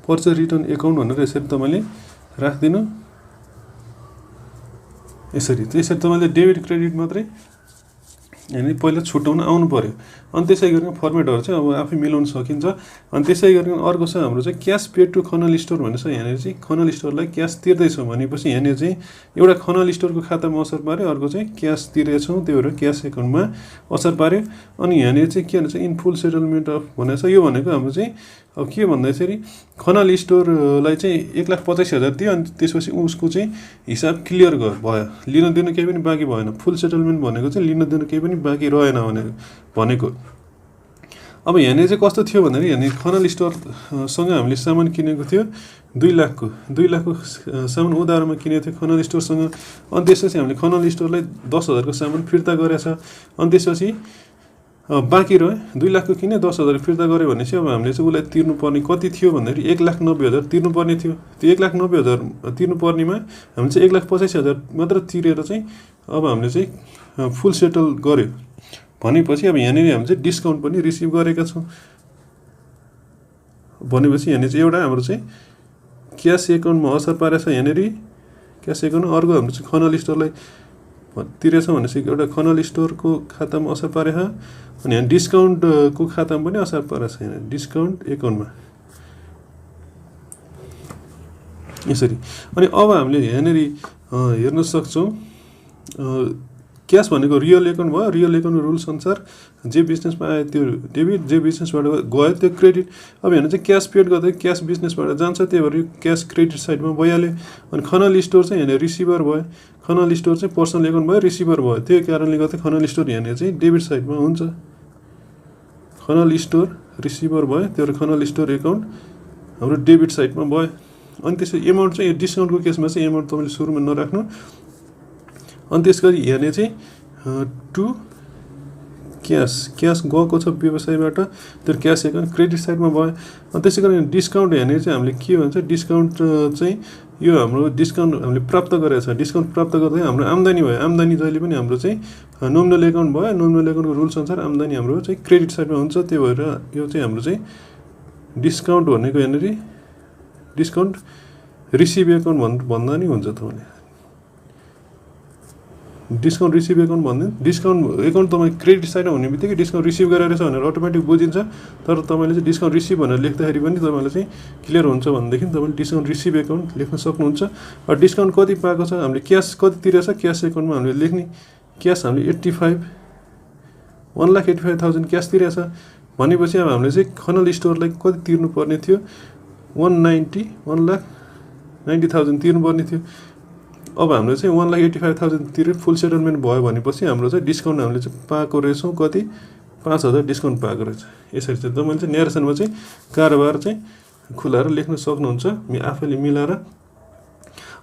पर्चेज रिटर्न एकाउन्ट भनेर यसरी तपाईँले राखिदिनु यसरी। त्यसरी तपाईँले डेबिट क्रेडिट मात्रै अनि पहिला छुट्याउन आउनु पर्यो। अनि त्यसै गरिकन फर्मेटहरू चाहिँ अब आफै मिलाउन सकिन्छ। अनि त्यसै गरिकन अर्को छ हाम्रो चाहिँ cash paid to Khanal store भन्ने छ। यहाँनिर चाहिँ खनाल स्टोरलाई क्यास तिर्दैछौँ भनेपछि यहाँनिर चाहिँ एउटा खनाल स्टोरको खातामा असर पार्यो, अर्को चाहिँ क्यास तिरेछौँ त्यो भएर क्यास एकाउन्टमा असर पार्यो। अनि यहाँनिर चाहिँ के भन्छ इन फुल सेटलमेन्ट अफ भनेको छ। यो भनेको हाम्रो चाहिँ अब के भन्दाखेरि खनाल स्टोरलाई चाहिँ 1,85,000 दियो अनि त्यसपछि उसको चाहिँ हिसाब क्लियर भयो, लिन दिनु केही पनि बाँकी भएन। फुल सेटलमेन्ट भनेको चाहिँ लिन दिनु केही पनि बाँकी रहेन भनेको। अब यहाँनिर चाहिँ कस्तो थियो भन्दाखेरि यहाँनिर खनाल स्टोरसँग हामीले सामान किनेको थियो 2 लाखको सामान उधारमा किनेको थियो खनाल स्टोरसँग। अनि त्यसपछि हामीले खनाल स्टोरलाई 10,000 को सामान फिर्ता गरेछ। अनि त्यसपछि बाँकी रह्यो 2 लाखको किने 10,000 फिर्ता गऱ्यो भनेपछि अब हामीले चाहिँ उसलाई तिर्नुपर्ने कति थियो भन्दाखेरि 1,90,000 तिर्नुपर्ने थियो। त्यो 1,90,000 तिर्नुपर्नेमा हामीले चाहिँ 1,85,000 मात्र तिरेर चाहिँ अब हामीले चाहिँ फुल सेटल गर्यो भनेपछि अब यहाँनिर हामी चाहिँ डिस्काउन्ट पनि रिसिभ गरेका छौँ भनेपछि यहाँनिर चाहिँ एउटा हाम्रो चाहिँ क्यास एकाउन्टमा असर पारेछ। यहाँनिर क्यास एकाउन्ट अर्को हाम्रो चाहिँ खनाल स्टोरलाई तिरेछ भनेपछि एउटा खनाल स्टोरको खातामा असर पारेछ। अनि यहाँ डिस्काउन्टको खातामा पनि असर पारेछ यहाँ डिस्काउन्ट एकाउन्टमा यसरी। अनि अब हामीले यहाँनिर हेर्न सक्छौँ क्यास भनेको रियल एकाउन्ट भयो। रियल एकाउन्टको रुल्स अनुसार जे बिजनेसमा आयो त्यो डेबिट, जे बिजनेसबाट गयो त्यो क्रेडिट। अब यहाँ चाहिँ क्यास पेड गर्दा क्यास बिजनेसबाट जान्छ, त्यही भएर क्यास क्रेडिट साइडमा भइहाल्यो। अनि खनाल स्टोर चाहिँ यहाँनिर रिसिभर भयो। खनाल स्टोर चाहिँ पर्सनल एकाउन्ट भयो, रिसिभर भयो। त्यही कारणले गर्दा खनाल स्टोर यहाँनिर चाहिँ डेबिट साइडमा हुन्छ। खनाल स्टोर रिसिभर भयो, त्यो खनाल स्टोर एकाउन्ट हाम्रो डेबिट साइडमा भयो। अनि त्यसपछि एमाउन्ट चाहिँ डिस्काउन्टको केसमा चाहिँ एमाउन्ट तपाईँले सुरुमा नराख्नु। अनि त्यस गरी यहाँनिर चाहिँ टु क्यास गएको छ व्यवसायबाट, त्यो क्यास एकाउन्ट क्रेडिट साइडमा भयो। अनि त्यसै गरी डिस्काउन्ट यहाँनिर चाहिँ हामीले के भन्छ डिस्काउन्ट चाहिँ यो हाम्रो डिस्काउन्ट हामीले प्राप्त गरेको छ। डिस्काउन्ट प्राप्त गर्दा हाम्रो आम्दानी भयो। आम्दानी जहिले पनि हाम्रो चाहिँ नोमिनल एकाउन्ट भयो। नोमिनल एकाउन्टको रुल्स अनुसार आम्दानी हाम्रो चाहिँ क्रेडिट साइडमा हुन्छ। त्यही भएर यो चाहिँ हाम्रो चाहिँ डिस्काउन्ट भनेको यहाँनिर डिस्काउन्ट रिसिभ एकाउन्ट भन्दा नि हुन्छ। तपाईँले डिस्काउन्ट रिसिभ एकाउन्ट भन्दैन, डिस्काउन्ट एकाउन्ट तपाईँ क्रेडिट साइडमा हुने बित्तिकै डिस्काउन्ट रिसिभ गरेर छ भनेर अटोमेटिक बुझिन्छ। तर तपाईँले चाहिँ डिस्काउन्ट रिसिभ भनेर लेख्दाखेरि पनि तपाईँलाई चाहिँ क्लियर हुन्छ भनेदेखि तपाईँले डिस्काउन्ट रिसिभ एकाउन्ट लेख्न सक्नुहुन्छ। र डिस्काउन्ट कति पाएको छ हामीले क्यास कति तिरेछ क्यास एकाउन्टमा हामीले लेख्ने। क्यास हामीले 1,85,000 क्यास तिरेछ भनेपछि अब हामीले चाहिँ खनाल स्टोरलाई कति तिर्नुपर्ने थियो 1,90,000 तिर्नुपर्ने थियो। अब हाम्रो चाहिँ 1,85,000 तिरेर फुल सेटलमेन्ट भयो भनेपछि हाम्रो चाहिँ डिस्काउन्ट हामीले चाहिँ पाएको रहेछौँ कति 5,000 डिस्काउन्ट पाएको रहेछ। यसरी चाहिँ तपाईँले चाहिँ नेरेसनमा चाहिँ कारोबार चाहिँ खुलाएर लेख्न सक्नुहुन्छ आफैले मिलाएर।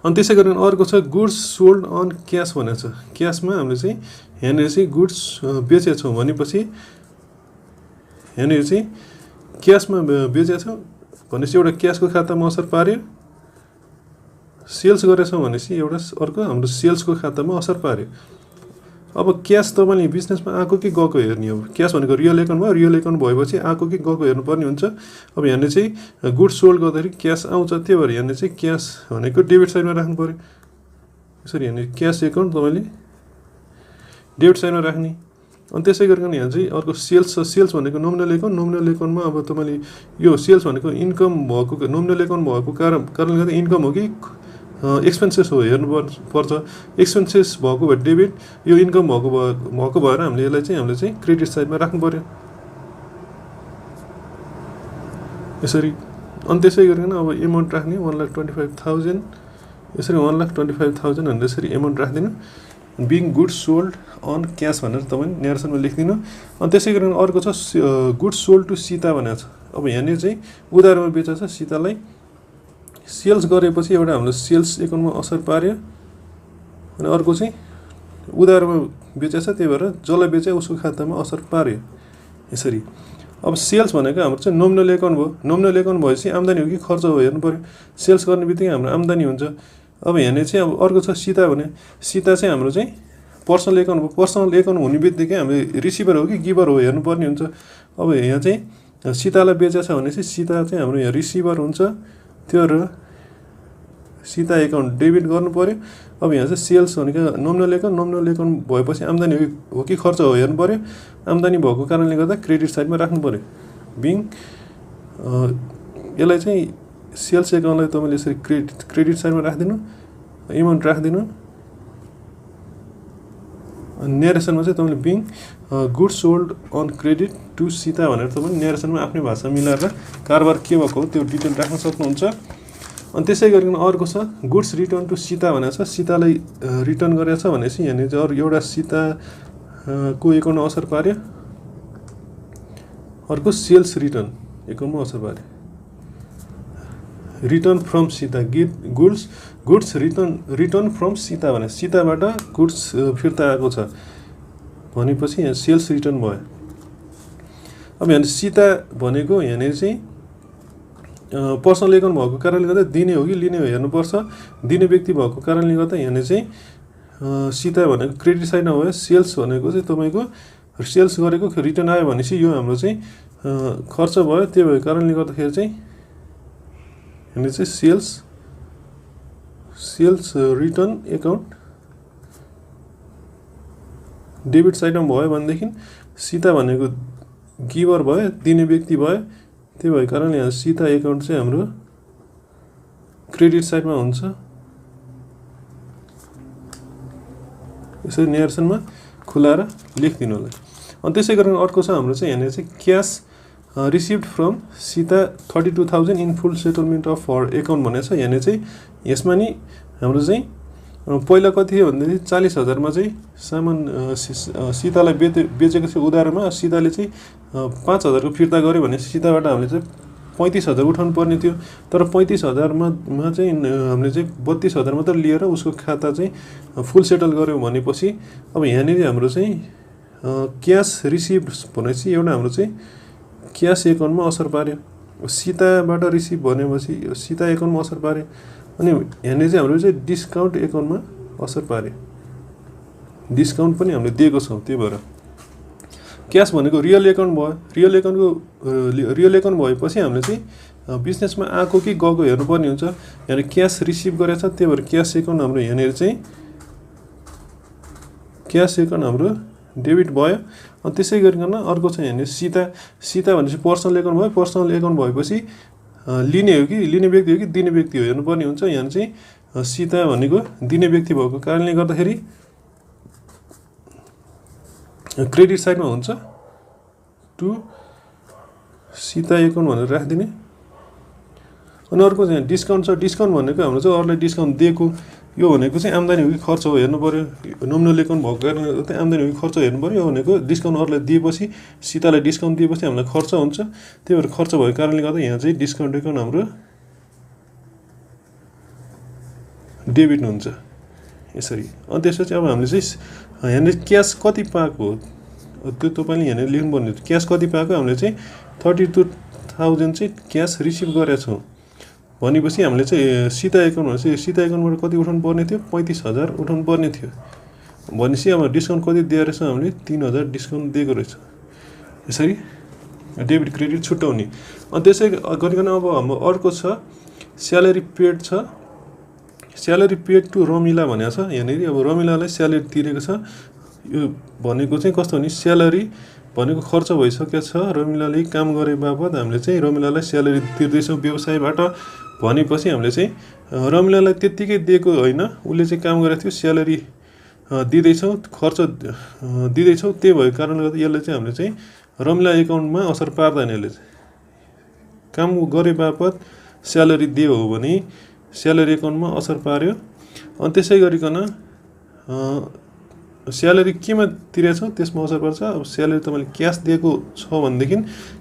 अनि त्यसै गरी अर्को छ गुड्स सोल्ड अन क्यास भनेको छ। क्यासमा हामीले चाहिँ यहाँनिर चाहिँ गुड्स बेचेछौँ भनेपछि यहाँनिर चाहिँ क्यासमा बेचेछौँ भनेपछि एउटा क्यासको खातामा असर पार्यो। सेल्स गरेछौँ भनेपछि एउटा अर्को हाम्रो सेल्सको खातामा असर पार्यो। अब क्यास तपाईँले बिजनेसमा आएको कि गएको हेर्ने हो। क्यास भनेको रियल एकाउन्ट भयो। रियल एकाउन्ट भएपछि आएको कि गएको हेर्नुपर्ने हुन्छ। अब यहाँनिर चाहिँ गुड्स सोल्ड गर्दाखेरि क्यास आउँछ, त्यही भएर यहाँनिर चाहिँ क्यास भनेको डेबिट साइडमा राख्नु पऱ्यो। यसरी यहाँनिर क्यास एकाउन्ट तपाईँले डेबिट साइडमा राख्ने। अनि त्यसै गरिकन यहाँ चाहिँ अर्को सेल्स छ। सेल्स भनेको नोमिनल एकाउन्ट। नोमिनल एकाउन्टमा अब तपाईँले यो सेल्स भनेको इन्कम भएको नोमिनल एकाउन्ट भएको कारणले गर्दा इन्कम हो कि एक्सपेन्सेस हो हेर्नु पर्छ। एक्सपेन्सेस भएको भए डेबिट, यो इन्कम भएको भएर हामीले यसलाई चाहिँ क्रेडिट साइडमा राख्नु पऱ्यो यसरी। अनि त्यसै गरिकन अब एमाउन्ट राख्ने 1,25,000 यसरी 1,25,000 भनेर यसरी एमाउन्ट राखिदिनु। Being goods sold on cash भनेर तपाईँ नेरेसनमा लेखिदिनु। अनि त्यसै गरिकन अर्को छ गुड्स सोल्ड टु सीता भनेको छ। अब यहाँनिर चाहिँ उधारमा बेचेको छ सीतालाई। सेल्स गरेपछि एउटा हाम्रो सेल्स एकाउन्टमा असर पार्यो। अनि अर्को चाहिँ उधारमा बेचेछ त्यही भएर जसलाई बेचे उसको खातामा असर पार्यो यसरी। अब सेल्स भनेको हाम्रो चाहिँ नोमिनल एकाउन्ट भयो। नोमिनल एकाउन्ट भएपछि आम्दानी हो कि खर्च हो हेर्नु पऱ्यो। सेल्स गर्ने बित्तिकै हाम्रो आम्दानी हुन्छ। अब यहाँनिर चाहिँ अब अर्को छ सीता भने। सीता चाहिँ हाम्रो चाहिँ पर्सनल एकाउन्ट भयो। पर्सनल एकाउन्ट हुने बित्तिकै हामीले रिसिभर हो कि गिभर हो हेर्नुपर्ने हुन्छ। अब यहाँ चाहिँ सीतालाई बेचेछ भनेपछि सीता चाहिँ हाम्रो यहाँ रिसिभर हुन्छ। त्यो सीता एकाउन्ट डेबिट गर्नु पर्यो। अब यहाँ चाहिँ सेल्स भनेको नोमिनल एकाउन्ट भएपछि आम्दानी हो कि खर्च हो हेर्नु पर्यो। आम्दानी भएको कारणले गर्दा क्रेडिट साइडमा राख्नु पर्यो। बिङ यसलाई चाहिँ सेल्स एकाउन्टलाई तपाईँले यसरी क्रेडिट साइडमा राखिदिनु, एमाउन्ट राखिदिनु। नेरेसनमा चाहिँ तपाईँले being goods sold on credit to Sita भनेर तपाईँले नेरेसनमा आफ्नै भाषा मिलाएर कारोबार के भएको हो त्यो डिटेल राख्न सक्नुहुन्छ। अनि त्यसै गरिकन अर्को छ गुड्स रिटर्न टु सीता भनेको छ। सीतालाई रिटर्न गरेको छ भनेपछि यहाँनिर चाहिँ अरू एउटा सीताको एकाउन्टमा असर पार्यो, अर्को सेल्स रिटर्न एकाउन्टमा असर पार्यो। Return from Sita goods return from Sita भने सीताबाट गुड्स फिर्ता आएको छ भनेपछि यहाँ सेल्स रिटर्न भयो। अब यहाँ सीता भनेको यहाँनिर चाहिँ पर्सनल एकाउन्ट भएको कारणले गर्दा दिने हो कि लिने हो हेर्नुपर्छ। दिने व्यक्ति भएको कारणले गर्दा यहाँनिर चाहिँ सीता भनेको क्रेडिट साइडमा भयो। सेल्स भनेको चाहिँ तपाईँको सेल्स गरेको रिटर्न आयो भनेपछि यो हाम्रो चाहिँ खर्च भयो। त्यो भएको कारणले गर्दाखेरि चाहिँ यहाँनिर चाहिँ सेल्स रिटर्न एकाउन्ट डेबिट साइडमा भयो भनेदेखि सीता भनेको गिभर भयो, दिने व्यक्ति भयो। त्यो भएको कारणले यहाँ सीता एकाउन्ट चाहिँ हाम्रो क्रेडिट साइडमा हुन्छ। यसरी नेरेसनमा खुलाएर लेखिदिनु होला। अनि त्यसै गरेर अर्को छ हाम्रो चाहिँ यहाँनिर चाहिँ cash received from Sita 32,000 in full settlement of her account भनेको छ। यहाँनिर चाहिँ यसमा नि हाम्रो चाहिँ पहिला कति थियो भन्दाखेरि 40,000मा चाहिँ सामान सीतालाई बेचेको थियो उधारमा। सीताले चाहिँ 5,000को फिर्ता गर्यो भने सीताबाट हामीले चाहिँ 35,000 उठाउनु पर्ने थियो। तर 35,000मा चाहिँ हामीले चाहिँ 32,000 मात्र लिएर उसको खाता चाहिँ फुल सेटल गर्यो भनेपछि अब यहाँनिर हाम्रो चाहिँ क्यास रिसिभ भनेपछि एउटा हाम्रो चाहिँ क्यास एकाउन्टमा असर पार्यो। सीताबाट रिसिभ भनेपछि सीता एकाउन्टमा असर पार्यो। अनि यहाँनिर चाहिँ हाम्रो चाहिँ डिस्काउन्ट एकाउन्टमा असर पार्यो। डिस्काउन्ट पनि हामीले दिएको छौँ, त्यही भएर क्यास भनेको रियल एकाउन्ट भयो। रियल एकाउन्ट भएपछि हामीले चाहिँ बिजनेसमा आएको कि गएको हेर्नुपर्ने हुन्छ। यहाँनिर क्यास रिसिभ गरेको छ, त्यही भएर क्यास एकाउन्ट हाम्रो यहाँनिर चाहिँ क्यास एकाउन्ट हाम्रो डेबिट भयो। अनि त्यसै गरिकन अर्को चाहिँ यहाँनिर सीता भनेपछि पर्सनल एकाउन्ट भयो। पर्सनल एकाउन्ट भएपछि लिने हो कि दिने व्यक्ति हो हेर्नुपर्ने हुन्छ। यहाँ चाहिँ सीता भनेको दिने व्यक्ति भएको कारणले गर्दाखेरि क्रेडिट साइडमा हुन्छ टु सीता एकाउन्ट भनेर राखिदिने। अनि अर्को चाहिँ डिस्काउन्ट छ। डिस्काउन्ट भनेको हाम्रो चाहिँ अरूलाई डिस्काउन्ट दिएको, यो भनेको चाहिँ आम्दानी हो कि खर्च हो हेर्नु पर्यो। नोमिनल एकाउन्ट भएको कारणले गर्दा आम्दानी हो कि खर्च हेर्नु पर्यो। यो भनेको डिस्काउन्ट अरूलाई दिएपछि सीतालाई डिस्काउन्ट दिएपछि हामीलाई खर्च हुन्छ। त्यही भएर खर्च भएको कारणले गर्दा यहाँ चाहिँ डिस्काउन्ट एकाउन्ट हाम्रो डेबिट हुन्छ यसरी। अनि त्यसपछि अब हामीले चाहिँ यहाँनिर क्यास कति पाएको हो त्यो तपाईँले यहाँनिर लेख्नुपर्ने हुन्छ। क्यास कति पाएको हामीले चाहिँ 32,000 चाहिँ क्यास रिसिभ गरेका छौँ भनेपछि हामीले चाहिँ सीता एकाउन्ट भनेपछि सीता एकाउन्टबाट कति उठाउनु पर्ने थियो 35,000 उठाउनु पर्ने थियो भनेपछि अब डिस्काउन्ट कति दिएर रहेछ हामीले 3,000 डिस्काउन्ट दिएको रहेछ। यसरी डेबिट क्रेडिट छुट्याउने। अनि त्यसै गरिकन अब हाम्रो अर्को छ स्यालेरी पेड छ। स्यालेरी पेड टु रमिला भनेको छ। यहाँनिर अब रमिलालाई स्यालेरी तिरेको छ। यो भनेको चाहिँ कस्तो भने स्यालेरी भनेको खर्च भइसकेको छ। रमिलाले काम गरे बापत हामीले चाहिँ रमिलालाई स्यालेरी तिर्दैछौँ व्यवसायबाट भनेपछि हामीले चाहिँ रमिलालाई त्यत्तिकै दिएको होइन, उसले चाहिँ काम गरेको थियो स्यालेरी दिँदैछौँ, खर्च दिँदैछौँ। त्यही भएको कारणले गर्दा यसले चाहिँ हामीले चाहिँ रमिला एकाउन्टमा असर पार्दैन। यसले चाहिँ काम गरे बापत स्यालेरी दियो हो भने स्यालेरी एकाउन्टमा असर पार्यो। अनि त्यसै गरिकन स्यालेरी केमा तिरेको छ त्यसमा असर पर्छ। अब स्यालेरी तपाईँले क्यास दिएको छ भनेदेखि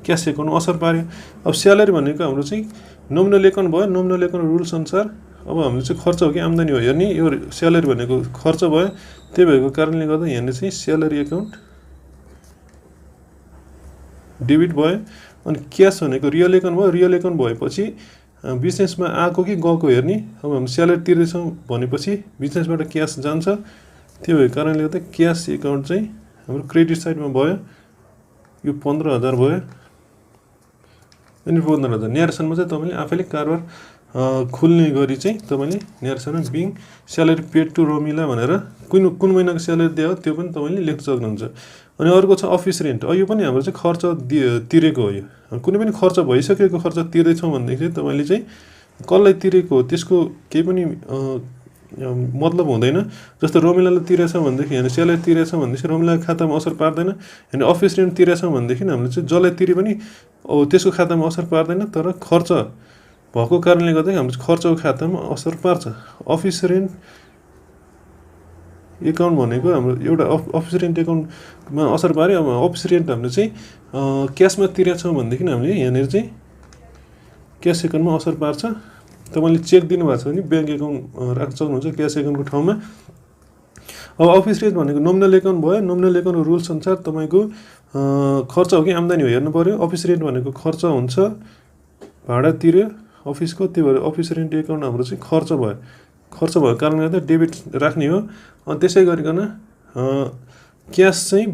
क्यास एकाउन्टमा असर पार्यो। अब स्यालेरी भनेको हाम्रो चाहिँ नोमिनल एकाउन्ट भयो। नोमिनल एकाउन्ट रुल्स अनुसार अब हामीले चाहिँ खर्च हो कि आम्दानी हो हेर्ने। यो स्यालेरी भनेको खर्च भयो। त्यही भएको कारणले गर्दा यहाँनिर चाहिँ स्यालेरी एकाउन्ट डेबिट भयो। अनि क्यास भनेको रियल एकाउन्ट भयो। रियल एकाउन्ट भएपछि बिजनेसमा आएको कि गएको हेर्ने। अब हामी स्यालेरी तिर्दैछौँ भनेपछि बिजनेसबाट क्यास जान्छ। त्यो भएको कारणले गर्दा क्यास एकाउन्ट चाहिँ हाम्रो क्रेडिट साइडमा भयो। यो 15,000 भयो। अनि 15,000 न्यारेसनमा चाहिँ तपाईँले आफैले कारोबार खुल्ने गरी चाहिँ तपाईँले यहाँसम्म being salary paid to Ramila भनेर कुन महिनाको स्यालेरी दियो त्यो पनि तपाईँले लेख्न सक्नुहुन्छ। अनि अर्को छ अफिस रेन्ट। यो पनि हाम्रो चाहिँ खर्च तिरेको हो। यो कुनै पनि खर्च भइसकेको खर्च तिर्दैछौँ भनेदेखि चाहिँ तपाईँले चाहिँ कसलाई तिरेको हो त्यसको केही पनि मतलब हुँदैन। जस्तो रमिलाले तिरेछ भनेदेखि होइन स्यालेरी तिरेछ भनेदेखि रमिलाको खातामा असर पार्दैन। होइन अफिस रेन्ट तिरेछ भनेदेखि हामीले चाहिँ जसलाई तिरे पनि त्यसको खातामा असर पार्दैन, तर खर्च भएको कारणले गर्दा हाम्रो खर्चको खातामा असर पार्छ। अफिस रेन्ट एकाउन्ट भनेको हाम्रो एउटा अफिस रेन्ट एकाउन्टमा असर पार्यो। अब अफिस रेन्ट हामीले चाहिँ क्यासमा तिरेछौँ भनेदेखि हामीले यहाँनिर चाहिँ क्यास एकाउन्टमा असर पार्छ। तपाईँले चेक दिनुभएको छ भने ब्याङ्क एकाउन्ट राख्न सक्नुहुन्छ क्यास एकाउन्टको ठाउँमा। अब अफिस रेन्ट भनेको नोमिनल एकाउन्ट भयो। नोमिनल एकाउन्टको रुल्स अनुसार तपाईँको खर्च हो कि आम्दानी हो हेर्नु पऱ्यो। अफिस रेन्ट भनेको खर्च हुन्छ, भाडा तिर्यो अफिसको, त्यही भएर अफिस रेन्ट एकाउन्ट हाम्रो चाहिँ खर्च भयो। खर्च भएको कारणले गर्दा डेबिट राख्ने हो। अनि त्यसै गरिकन क्यास चाहिँ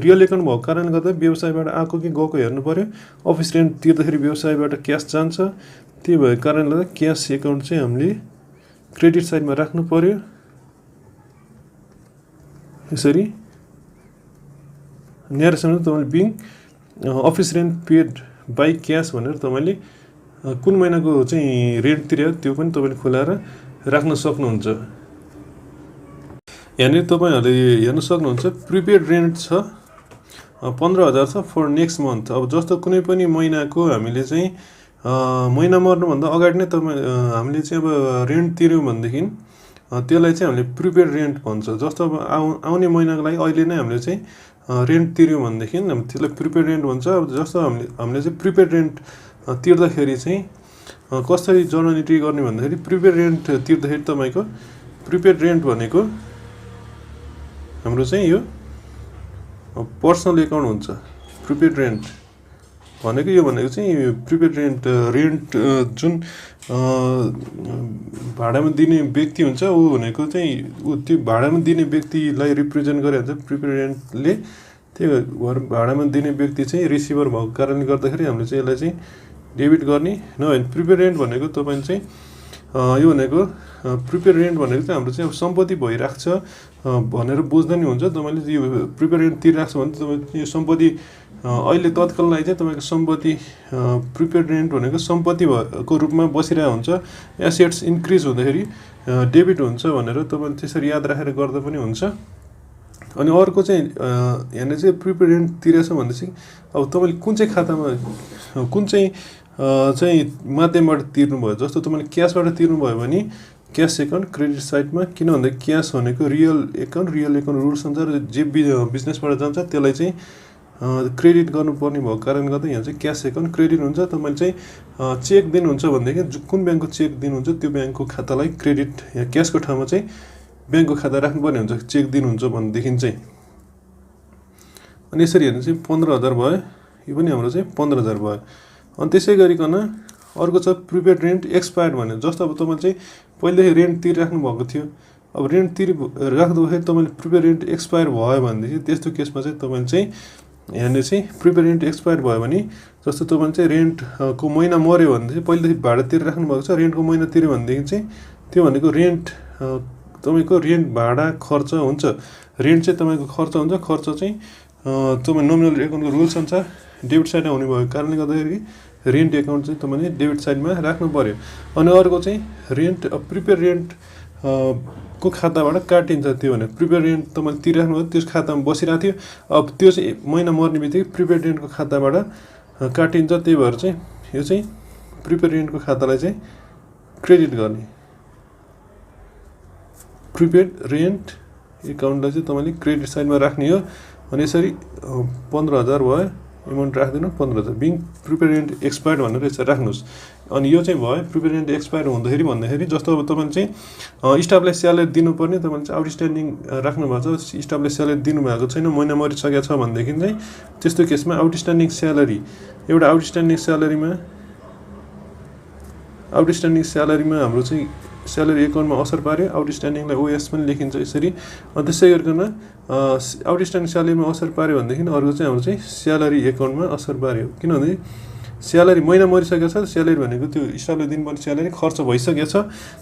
रियल एकाउन्ट भएको कारणले गर्दा व्यवसायबाट आएको कि गएको हेर्नु पऱ्यो। अफिस रेन्ट तिर्दाखेरि व्यवसायबाट क्यास जान्छ, त्यही भएको कारणले गर्दा क्यास एकाउन्ट चाहिँ हामीले क्रेडिट साइडमा राख्नु पऱ्यो। यसरी यहाँसम्म तपाईँले being office rent paid by cash भनेर तपाईँले कुन महिनाको चाहिँ रेन्ट तिर्यो त्यो पनि तपाईँले खुलाएर राख्न सक्नुहुन्छ। यहाँनिर तपाईँहरूले हेर्न सक्नुहुन्छ प्रिपेड रेन्ट छ 15,000 छ फर नेक्स्ट मन्थ। अब जस्तो कुनै पनि महिनाको हामीले चाहिँ महिना मर्नुभन्दा अगाडि नै हामीले चाहिँ अब रेन्ट तिर्यौँ भनेदेखि त्यसलाई चाहिँ हामीले प्रिपेड रेन्ट भन्छ। जस्तो अब आउने महिनाको लागि अहिले नै हामीले चाहिँ रेन्ट तिर्यौँ भनेदेखि त्यसलाई प्रिपेड रेन्ट भन्छ। अब जस्तो हामीले चाहिँ प्रिपेड रेन्ट तिर्दाखेरि चाहिँ कसरी जर्नल इन्ट्री गर्ने भन्दाखेरि प्रिपेड रेन्ट तिर्दाखेरि तपाईँको प्रिपेड रेन्ट भनेको हाम्रो चाहिँ यो पर्सनल एकाउन्ट हुन्छ। प्रिपेड रेन्ट भनेको यो भनेको चाहिँ प्रिपेड रेन्ट जुन भाडामा दिने व्यक्ति हुन्छ ऊ भनेको चाहिँ त्यो भाडामा दिने व्यक्तिलाई रिप्रेजेन्ट गरेर हुन्छ प्रिपेड रेन्टले। त्यही भएर भाडामा दिने व्यक्ति चाहिँ रिसिभर भएको कारणले गर्दाखेरि हामीले चाहिँ यसलाई चाहिँ डेबिट गर्ने नभए प्रिपेड रेन्ट भनेको तपाईँले चाहिँ यो भनेको प्रिपेड रेन्ट भनेको चाहिँ हाम्रो चाहिँ अब सम्पत्ति भइरहेको छ भनेर बुझ्दा नि हुन्छ। तपाईँले यो प्रिपेड रेन्ट तिरिरहेको छ भने तपाईँ यो सम्पत्ति अहिले तत्काललाई चाहिँ तपाईँको सम्पत्ति प्रिपेड रेन्ट भनेको सम्पत्तिको रूपमा बसिरहेको हुन्छ। एसेट्स इन्क्रिज हुँदाखेरि डेबिट हुन्छ भनेर तपाईँले त्यसरी याद राखेर गर्दा पनि हुन्छ। अनि अर्को चाहिँ यहाँनिर चाहिँ प्रिपेड रेन्ट तिरेछ भनेपछि अब तपाईँले कुन चाहिँ खातामा कुन चाहिँ माध्यमबाट तिर्नुभयो। जस्तो तपाईँले क्यासबाट तिर्नुभयो भने क्यास एकाउन्ट क्रेडिट साइडमा, किन भन्दा क्यास भनेको रियल एकाउन्ट रुल्स अनुसार जे बिजनेसबाट जान्छ त्यसलाई चाहिँ क्रेडिट गर्नुपर्ने भएको कारणले गर्दा यहाँ चाहिँ क्यास एकाउन्ट क्रेडिट हुन्छ। तपाईँले चाहिँ चेक दिनुहुन्छ भनेदेखि कुन ब्याङ्कको चेक दिनुहुन्छ त्यो ब्याङ्कको खातालाई क्रेडिट क्यासको ठाउँमा चाहिँ ब्याङ्कको खाता राख्नुपर्ने हुन्छ चेक दिनुहुन्छ भनेदेखि चाहिँ। अनि यसरी हेर्नु चाहिँ 15,000 भयो। यो पनि हाम्रो चाहिँ 15,000 भयो। अनि त्यसै गरिकन अर्को छ प्रिपेड रेन्ट एक्सपायर्ड भन्ने। जस्तो अब तपाईँले चाहिँ पहिलेदेखि रेन्ट तिरिराख्नु भएको थियो, अब रेन्ट राख्दाखेरि तपाईँले प्रिपेड रेन्ट एक्सपायर भयो भनेदेखि त्यस्तो केसमा चाहिँ तपाईँले चाहिँ यहाँनिर चाहिँ प्रिपेड रेन्ट एक्सपायर भयो भने जस्तो तपाईँले चाहिँ रेन्टको महिना मऱ्यो भनेदेखि पहिलेदेखि भाडा तिरिराख्नु भएको छ, रेन्टको महिना तिर्यो भनेदेखि चाहिँ त्यो भनेको रेन्ट तपाईँको रेन्ट भाडा खर्च हुन्छ। रेन्ट चाहिँ तपाईँको खर्च हुन्छ। खर्च चाहिँ तपाईँ नोमिनल एकाउन्टको रुल्स अनुसार डेबिट साइडमा हुने भएको कारणले गर्दाखेरि रेन्ट एकाउन्ट चाहिँ तपाईँले डेबिट साइडमा राख्नु पऱ्यो। अनि अर्को चाहिँ रेन्ट प्रिपेड रेन्ट को खाताबाट काटिन्छ। त्यो भने प्रिपेड रेन्ट तपाईँले तिरिराख्नु भयो त्यस खातामा बसिरहेको थियो, अब त्यो चाहिँ महिना मर्ने बित्तिकै प्रिपेड रेन्टको खाताबाट काटिन्छ। त्यही भएर चाहिँ यो चाहिँ प्रिपेड रेन्टको खातालाई चाहिँ क्रेडिट गर्ने। प्रिपेड रेन्ट एकाउन्टलाई चाहिँ तपाईँले क्रेडिट साइडमा राख्ने हो। अनि यसरी 15,000 भयो। एमाउन्ट राख्दिनु 15,000 बिङ प्रिपेड रेन्ट एक्सपायर्ड भनेर यसरी राख्नुहोस्। अनि यो चाहिँ भयो प्रिपेड रेन्ट एक्सपायर भन्दाखेरि जस्तो अब तपाईँले चाहिँ स्टाफलाई स्यालेरी दिनुपर्ने, तपाईँले चाहिँ आउटस्ट्यान्डिङ राख्नु भएको छ, स्टाफलाई स्यालेरी दिनुभएको छैन, महिना मरिसकेको छ भनेदेखि चाहिँ त्यस्तो केसमा आउटस्ट्यान्डिङ स्यालेरी एउटा आउटस्ट्यान्डिङ स्यालेरीमा हाम्रो चाहिँ स्यालेरी एकाउन्टमा असर पार्यो। आउटस्ट्यान्डिङलाई ओएस पनि लेखिन्छ यसरी। अनि त्यसै गरिकन आउटस्ट्यान्डिङ स्यालेरीमा असर पार्यो भनेदेखि अर्को चाहिँ हाम्रो चाहिँ स्यालेरी एकाउन्टमा असर पार्यो। किनभने स्यालेरी महिना मरिसकेको छ, स्यालेरी भनेको त्यो स्टाफले दिनुपर्ने स्यालेरी खर्च भइसकेको छ।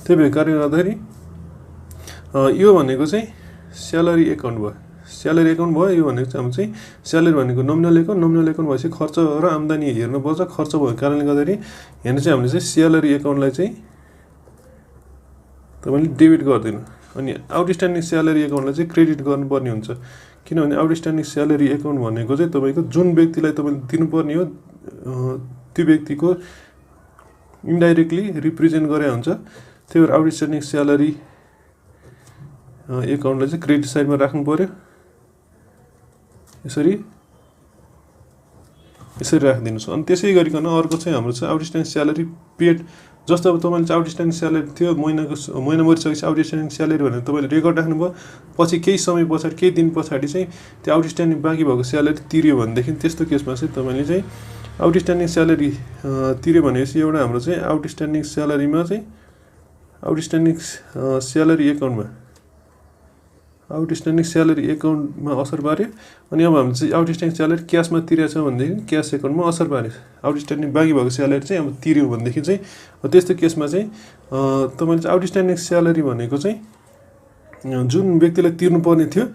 त्यही भएको कारणले गर्दाखेरि यो भनेको चाहिँ स्यालेरी एकाउन्ट भयो। स्यालेरी एकाउन्ट भयो। यो भनेको चाहिँ हाम्रो चाहिँ स्यालेरी भनेको नोमिनल एकाउन्ट भएपछि खर्च र आम्दानी हेर्नुपर्छ। खर्च भएको कारणले गर्दाखेरि हेर्नु चाहिँ हामीले चाहिँ स्यालेरी एकाउन्टलाई चाहिँ तपाईँले डेबिट गरिदिनु, अनि आउटस्ट्यान्डिङ स्यालेरी एकाउन्टलाई चाहिँ क्रेडिट गर्नुपर्ने हुन्छ। किनभने आउटस्ट्यान्डिङ स्यालेरी एकाउन्ट भनेको चाहिँ तपाईँको जुन व्यक्तिलाई तपाईँले दिनुपर्ने हो त्यो व्यक्तिको इन्डाइरेक्टली रिप्रेजेन्ट गरे हुन्छ। त्यही भएर आउटस्ट्यान्डिङ स्यालेरी एकाउन्टलाई चाहिँ क्रेडिट साइडमा राख्नु पर्यो। यसरी राखिदिनुहोस्। अनि त्यसै गरिकन अर्को चाहिँ हाम्रो चाहिँ आउटस्ट्यान्डिङ स्यालेरी पेड। जस्तो अब तपाईँले चाहिँ आउटस्ट्यान्डिङ स्यालेरी थियो, महिना मरिसकेपछि आउटस्ट्यान्डिङ स्यालेरी भनेर तपाईँले रेकर्ड राख्नुभयो। पछि केही समय पछाडि केही दिन पछाडि चाहिँ त्यो आउटस्ट्यान्डिङ बाँकी भएको स्यालेरी तिर्यो भनेदेखि त्यस्तो केसमा चाहिँ तपाईँले चाहिँ आउटस्ट्यान्डिङ स्यालेरी तिर्यो भनेपछि एउटा हाम्रो चाहिँ आउटस्ट्यान्डिङ स्यालेरीमा चाहिँ आउटस्ट्यान्डिङ स्यालेरी एकाउन्टमा असर पार्यो। अनि अब हामीले चाहिँ आउटस्ट्यान्डिङ स्यालेरी क्यासमा तिरेको छ भनेदेखि क्यास एकाउन्टमा असर पार्यो। आउटस्ट्यान्डिङ बाँकी भएको स्यालेरी चाहिँ अब तिर्यो भनेदेखि चाहिँ त्यस्तो केसमा चाहिँ तपाईँले चाहिँ आउटस्ट्यान्डिङ स्यालेरी भनेको चाहिँ जुन व्यक्तिलाई तिर्नुपर्ने थियो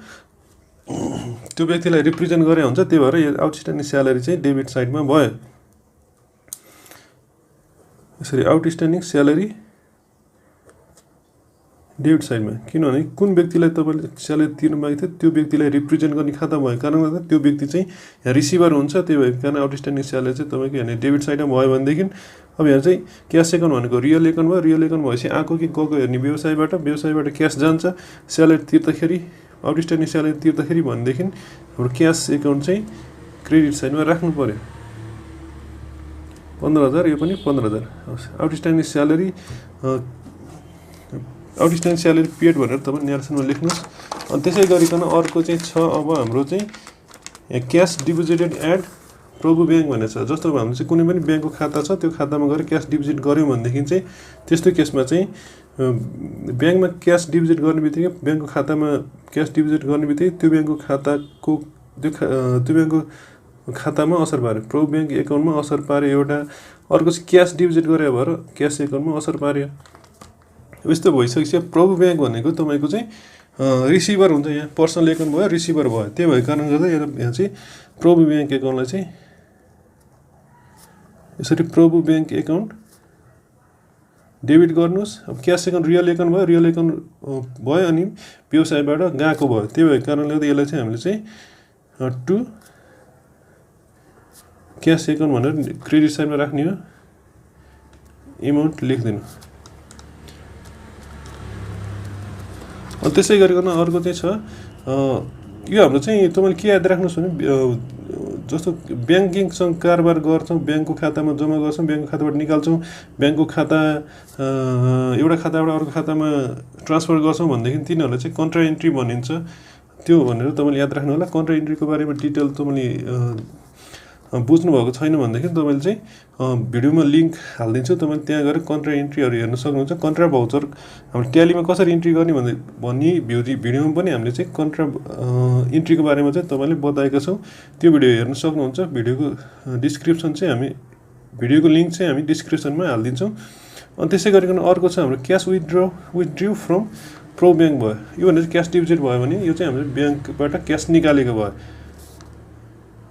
त्यो व्यक्तिलाई रिप्रेजेन्ट गरे हुन्छ। त्यही भएर यो आउटस्ट्यान्डिङ स्यालेरी चाहिँ डेबिट साइडमा भयो। यसरी आउटस्ट्यान्डिङ स्यालेरी डेबिट साइडमा, किनभने कुन व्यक्तिलाई तपाईँले स्यालेरी तिर्नु बाँकी थियो त्यो व्यक्तिलाई रिप्रेजेन्ट गर्ने खाता भएको कारणले गर्दा त्यो व्यक्ति चाहिँ यहाँ रिसिभर हुन्छ। त्यही भएको कारण आउटस्ट्यान्डिङ स्यालेरी चाहिँ तपाईँको यहाँ डेबिट साइडमा भयो भनेदेखि अब यहाँ चाहिँ क्यास एकाउन्ट भनेको रियल एकाउन्ट भयो। रियल एकाउन्ट भएपछि आएको कि गएको हेर्ने व्यवसायबाट क्यास जान्छ। स्यालेरी तिर्दाखेरि आउटस्ट्यान्डिङ स्यालेरी तिर्दाखेरि भनेदेखि हाम्रो क्यास एकाउन्ट चाहिँ क्रेडिट साइडमा राख्नु पर्यो। 15,000, यो पनि 15,000। आउटस्ट्यान्डिङ स्यालेरी पेड भनेर तपाईँ न्यारेसनमा लेख्नुहोस्। अनि त्यसै गरिकन अर्को चाहिँ छ अब हाम्रो चाहिँ क्यास डिपोजिटेड एट प्रभु ब्याङ्क भनेको छ। जस्तो अब हाम्रो चाहिँ कुनै पनि ब्याङ्कको खाता छ, त्यो खातामा गएर क्यास डिपोजिट गऱ्यौँ भनेदेखि चाहिँ त्यस्तो केसमा चाहिँ ब्याङ्कमा क्यास डिपोजिट गर्ने बित्तिकै ब्याङ्कको खातामा क्यास डिपोजिट गर्ने बित्तिकै त्यो ब्याङ्कको खातामा असर पार्यो। प्रभु ब्याङ्क एकाउन्टमा असर पार्यो एउटा। अर्को चाहिँ क्यास डिपोजिट गरे भएर क्यास एकाउन्टमा असर पार्यो। यस्तो भइसकेपछि प्रभु ब्याङ्क भनेको तपाईँको चाहिँ रिसिभर हुन्छ। यहाँ पर्सनल एकाउन्ट भयो, रिसिभर भयो। त्यही भएको कारणले गर्दा यहाँ चाहिँ प्रभु ब्याङ्क एकाउन्टलाई चाहिँ यसरी प्रभु ब्याङ्क एकाउन्ट डेबिट गर्नुहोस्। अब क्यास एकाउन्ट रियल एकाउन्ट भयो, रियल एकाउन्ट भयो अनि व्यवसायबाट गएको भयो। त्यही भएको कारणले गर्दा यसलाई चाहिँ हामीले चाहिँ टु क्यास एकाउन्ट भनेर क्रेडिट साइडमा राख्ने हो। एमाउन्ट लेखिदिनु। अनि त्यसै गरिकन अर्को चाहिँ छ यो हाम्रो चाहिँ तपाईँले के याद राख्नुहोस् भने जस्तो ब्याङ्किङसँग कारोबार गर्छौँ, ब्याङ्कको खातामा जम्मा गर्छौँ, ब्याङ्कको खाताबाट निकाल्छौँ, ब्याङ्कको खाता एउटा खाताबाट अर्को खातामा ट्रान्सफर गर्छौँ भनेदेखि तिनीहरूलाई चाहिँ कन्ट्रा इन्ट्री भनिन्छ। त्यो भनेर तपाईँले याद राख्नु होला। कन्ट्रा इन्ट्रीको बारेमा डिटेल तपाईँले बुझ्नुभएको छैन भनेदेखि तपाईँले चाहिँ भिडियोमा लिङ्क हालिदिन्छु। तपाईँले त्यहाँ गएर कन्ट्रा इन्ट्रीहरू हेर्न सक्नुहुन्छ। कन्ट्रा भाउचर हाम्रो ट्यालीमा कसरी इन्ट्री गर्ने भन्ने भिडियोमा पनि हामीले चाहिँ कन्ट्रा इन्ट्रीको बारेमा चाहिँ तपाईँले बताएका छौँ। त्यो भिडियो हेर्न सक्नुहुन्छ। भिडियोको लिङ्क चाहिँ हामी डिस्क्रिप्सनमा हालिदिन्छौँ। अनि त्यसै गरिकन अर्को छ हाम्रो cash withdrew from pro bank भयो। यो भनेर क्यास डिपोजिट भयो भने यो चाहिँ हामीले ब्याङ्कबाट क्यास निकालेको भयो।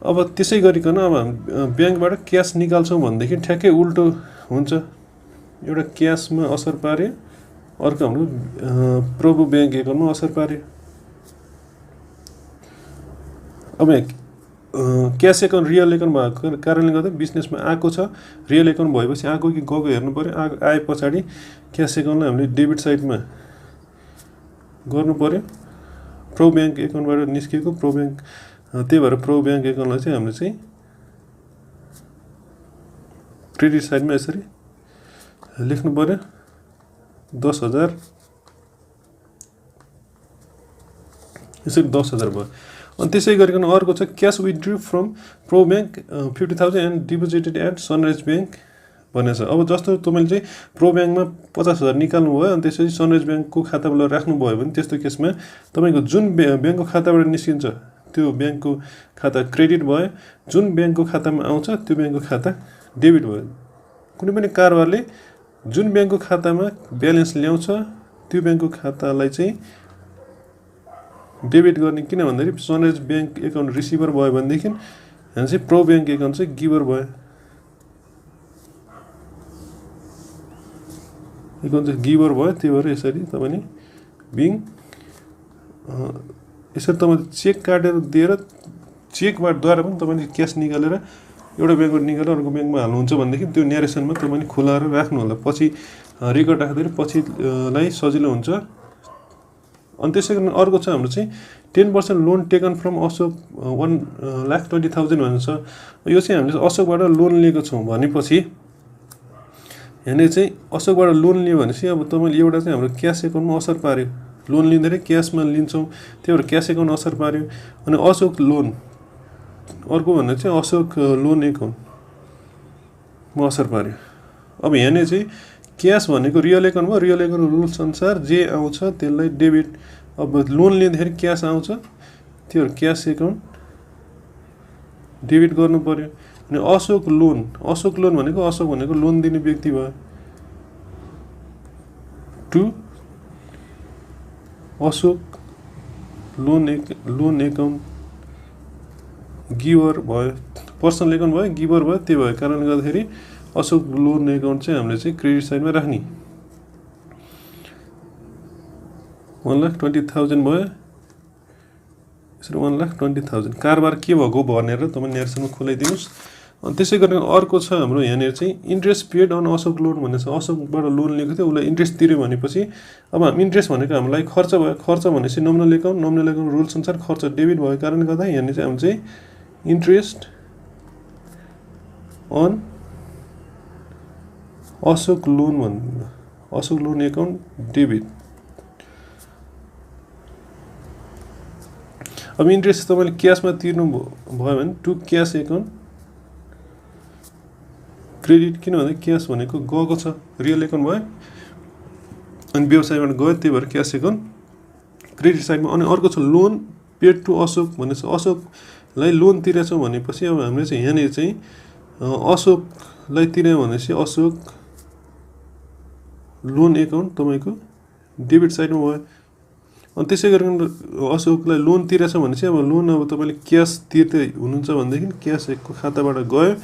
अब त्यसै गरिकन अब ब्याङ्कबाट क्यास निकाल्छौँ भनेदेखि ठ्याक्कै उल्टो हुन्छ। एउटा क्यासमा असर पार्यो, अर्को हाम्रो प्रभु ब्याङ्क एकाउन्टमा असर पार्यो। अब क्यास एकाउन्ट रियल एकाउन्ट भएको कारणले गर्दा बिजनेसमा आएको छ, रियल एकाउन्ट भएपछि आएको कि गएको हेर्नु पऱ्यो। आए पछाडि क्यास एकाउन्टलाई हामीले डेबिट साइडमा गर्नु पऱ्यो। प्रो ब्याङ्क एकाउन्टबाट निस्केको प्रो ब्याङ्क, त्यही भएर प्रो ब्याङ्क एकाउन्टलाई चाहिँ हामीले चाहिँ क्रेडिट साइडमा यसरी लेख्नु पऱ्यो। 10,000 यसरी 10,000 भयो। अनि त्यसै गरिकन अर्को छ cash withdrew from pro bank 50,000 and deposited at Sunrise bank भनेको छ। अब जस्तो तपाईँले चाहिँ प्रो ब्याङ्कमा 50,000 निकाल्नु भयो अनि त्यसपछि सनराइज ब्याङ्कको खाताबाट राख्नुभयो भने त्यस्तो केसमा तपाईँको जुन ब्याङ्कको खाताबाट निस्किन्छ त्यो ब्याङ्कको खाता क्रेडिट भयो, जुन ब्याङ्कको खातामा आउँछ त्यो ब्याङ्कको खाता डेबिट भयो। कुनै पनि कारोबारले जुन ब्याङ्कको खातामा ब्यालेन्स ल्याउँछ त्यो ब्याङ्कको खातालाई चाहिँ डेबिट गर्ने। किन भन्दाखेरि सनराइज ब्याङ्क एकाउन्ट रिसिभर भयो भनेदेखि हामी चाहिँ प्रो ब्याङ्क एकाउन्ट चाहिँ गिभर भयो, एकाउन्ट चाहिँ गिभर भयो। त्यही भएर यसरी तपाईँले यसरी तपाईँले चेक काटेर दिएर चेकद्वारा पनि तपाईँले क्यास निकालेर एउटा ब्याङ्कबाट निकालेर अर्को ब्याङ्कमा हाल्नुहुन्छ भनेदेखि त्यो न्यारेसनमा तपाईँले खुलाएर राख्नु होला, पछि रेकर्ड राख्दाखेरि पछिलाई सजिलो हुन्छ। अनि त्यसै कारण अर्को छ हाम्रो चाहिँ 10% लोन टेकन फ्रम अशोक 1,20,000 भन्छ। यो चाहिँ हामीले अशोकबाट लोन लिएको छौँ भनेपछि यहाँनिर चाहिँ अशोकबाट लोन लियो भनेपछि अब तपाईँले एउटा चाहिँ हाम्रो क्यास एकाउन्टमा असर पार्यो, लोन लिँदाखेरि क्यासमा लिन्छौँ, त्यही भएर क्यास एकाउन्ट असर पार्यो। अनि अशोक लोन अर्को भन्दा चाहिँ अशोक लोन एकाउन्टमा असर पार्यो। अब यहाँनिर चाहिँ क्यास भनेको रियल एकाउन्ट भयो, रियल एकाउन्ट रुल्स अनुसार जे आउँछ त्यसलाई डेबिट। अब लोन लिँदाखेरि क्यास आउँछ, त्यो क्यास एकाउन्ट डेबिट गर्नु पर्यो। अनि अशोक लोन भनेको लोन दिने व्यक्ति भयो, to Ashok loan account giver भयो, पर्सनल एकाउन्ट भयो, गिभर भयो। त्यही भएको कारणले गर्दाखेरि अशोक लोन एकाउन्ट चाहिँ हामीले चाहिँ क्रेडिट साइडमा राख्ने। 1,20,000 भयो, यसरी 1,20,000 कारोबार के भएको भनेर तपाईँ न्यारेसनमा खुलाइदिनुहोस्। अनि त्यसै गरेर अर्को छ हाम्रो यहाँनिर चाहिँ interest paid on Ashok loan भन्ने छ। अशोकबाट लोन लिएको थियो, उसलाई इन्ट्रेस्ट तिर्यो भनेपछि अब इन्ट्रेस्ट भनेको हामीलाई खर्च भयो, खर्च भनेपछि नोमिनल एकाउन्ट रुल्स अनुसार खर्च डेबिट भएको कारणले गर्दा यहाँनिर चाहिँ हामी चाहिँ interest on Ashok loan account debit. अब इन्ट्रेस्ट तपाईँले क्यासमा तिर्नु भयो भने टु क्यास एकाउन्ट क्रेडिट। किन भन्दा क्यास भनेको गएको छ, रियल एकाउन्ट भयो अनि व्यवसायबाट गयो, त्यही भएर क्यास एकाउन्ट क्रेडिट साइडमा। अनि अर्को छ लोन पेड टु अशोक भन्ने छ। अशोकलाई लोन तिरेछौँ भनेपछि अब हामीले चाहिँ यहाँनिर चाहिँ अशोकलाई तिर्यो भनेपछि अशोक लोन एकाउन्ट तपाईँको डेबिट साइडमा भयो। अनि त्यसै गरेर अशोकलाई लोन तिरेछ भनेपछि अब लोन अब तपाईँले क्यास तिर्दै हुनुहुन्छ भनेदेखि क्यासको खाताबाट गयो,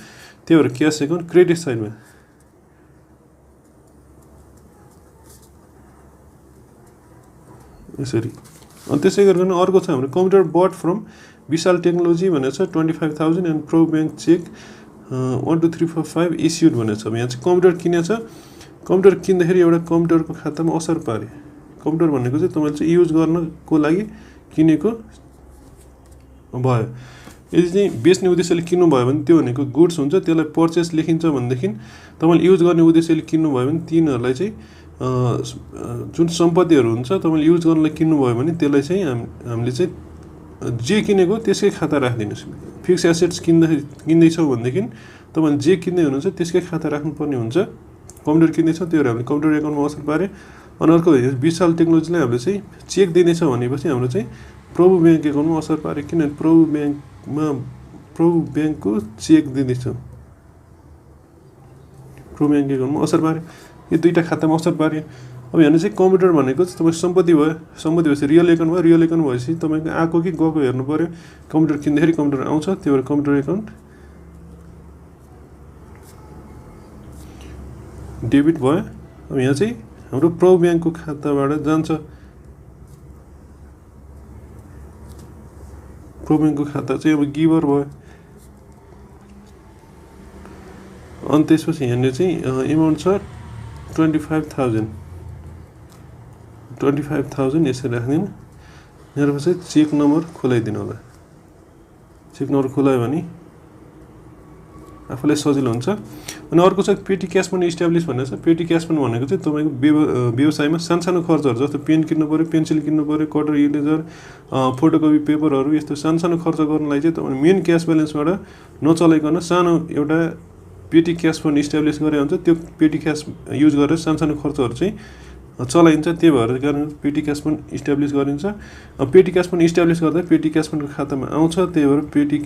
त्यही भएर क्यास एकाउन्ट क्रेडिट साइडमा। यसरी अनि त्यसै गरेर अर्को छ हाम्रो computer but from Vishal technology भनेको छ 25,000 and pro bank cheque 1 2 3 4 5 issued भनेको छ। यहाँ चाहिँ कम्प्युटर किनेछ, कम्प्युटर किन्दाखेरि एउटा कम्प्युटरको खातामा असर पार्यो। कम्प्युटर भनेको चाहिँ तपाईँले चाहिँ युज गर्नको लागि किनेको भयो। यदि चाहिँ बेच्ने उद्देश्यले किन्नुभयो भने त्यो भनेको गुड्स हुन्छ, त्यसलाई पर्चेस लेखिन्छ भनेदेखि तपाईँले युज गर्ने उद्देश्यले किन्नुभयो भने तिनीहरूलाई चाहिँ जुन सम्पत्तिहरू हुन्छ तपाईँले युज गर्नलाई किन्नुभयो भने त्यसलाई चाहिँ हामीले चाहिँ जे किनेको त्यसकै खाता राखिदिनुहोस्। फिक्स एसेट्स किन्दैछौँ भनेदेखि तपाईँले जे किन्दै हुनुहुन्छ त्यसकै खाता राख्नुपर्ने हुन्छ। कम्प्युटर किन्दैछौँ त्यो हामीले कम्प्युटर एकाउन्टमा असर पार्यो। अनि अर्को विशाल टेक्नोलोजीलाई हामीले चाहिँ चेक दिनेछ भनेपछि हाम्रो चाहिँ प्रभु ब्याङ्क एकाउन्टमा असर पार्यो, किनभने प्रभु ब्याङ्कको चेक दिँदैछौँ, प्रभु ब्याङ्क एकाउन्टमा असर पार्यो। यो दुईवटा खातामा असर पार्यो। अब यहाँ चाहिँ कम्प्युटर भनेको तपाईँ सम्पत्ति भयो, सम्पत्ति भएपछि रियल एकाउन्ट भयो, रियल एकाउन्ट भएपछि तपाईँको आएको कि गएको हेर्नु पऱ्यो। कम्प्युटर किन्दाखेरि कम्प्युटर आउँछ, त्यही भएर कम्प्युटर एकाउन्ट डेबिट भयो। अब यहाँ चाहिँ हाम्रो प्रभु ब्याङ्कको खाताबाट जान्छ, प्रभु ब्याङ्कको खाता चाहिँ अब गिभर भयो। अनि त्यसपछि यहाँनिर चाहिँ एमाउन्ट छ 25,000 यसरी राख्दिनँ। यहाँपछि चेक नम्बर खुलाइदिनु होला। चेक नम्बर खुलायो भने आफूलाई सजिलो हुन्छ। अनि अर्को छ पेटी क्यास पनि इस्टाब्लिस भनेको छ। पेटी क्यास पनि भनेको चाहिँ तपाईँको व्यवसायमा सानो खर्चहरू जस्तो पेन किन्नु पऱ्यो, पेन्सिल किन्नु पऱ्यो, कटर इरेजर, फोटोकपी पेपरहरू, यस्तो सानो खर्च गर्नलाई चाहिँ तपाईँले मेन क्यास ब्यालेन्सबाट नचलाइकन सानो एउटा पेटी क्यास फन्ड इस्टाब्लिस गरे हुन्छ। त्यो पेटी क्यास युज गरेर सानो खर्चहरू चाहिँ चलाइन्छ। त्यही भएर कारण पेटी क्यास फन्ड इस्टाब्लिस गरिन्छ। पेटी क्यास फन्ड इस्टाब्लिस गर्दा पेटी क्यास फन्डको खातामा आउँछ। त्यही भएर पेटी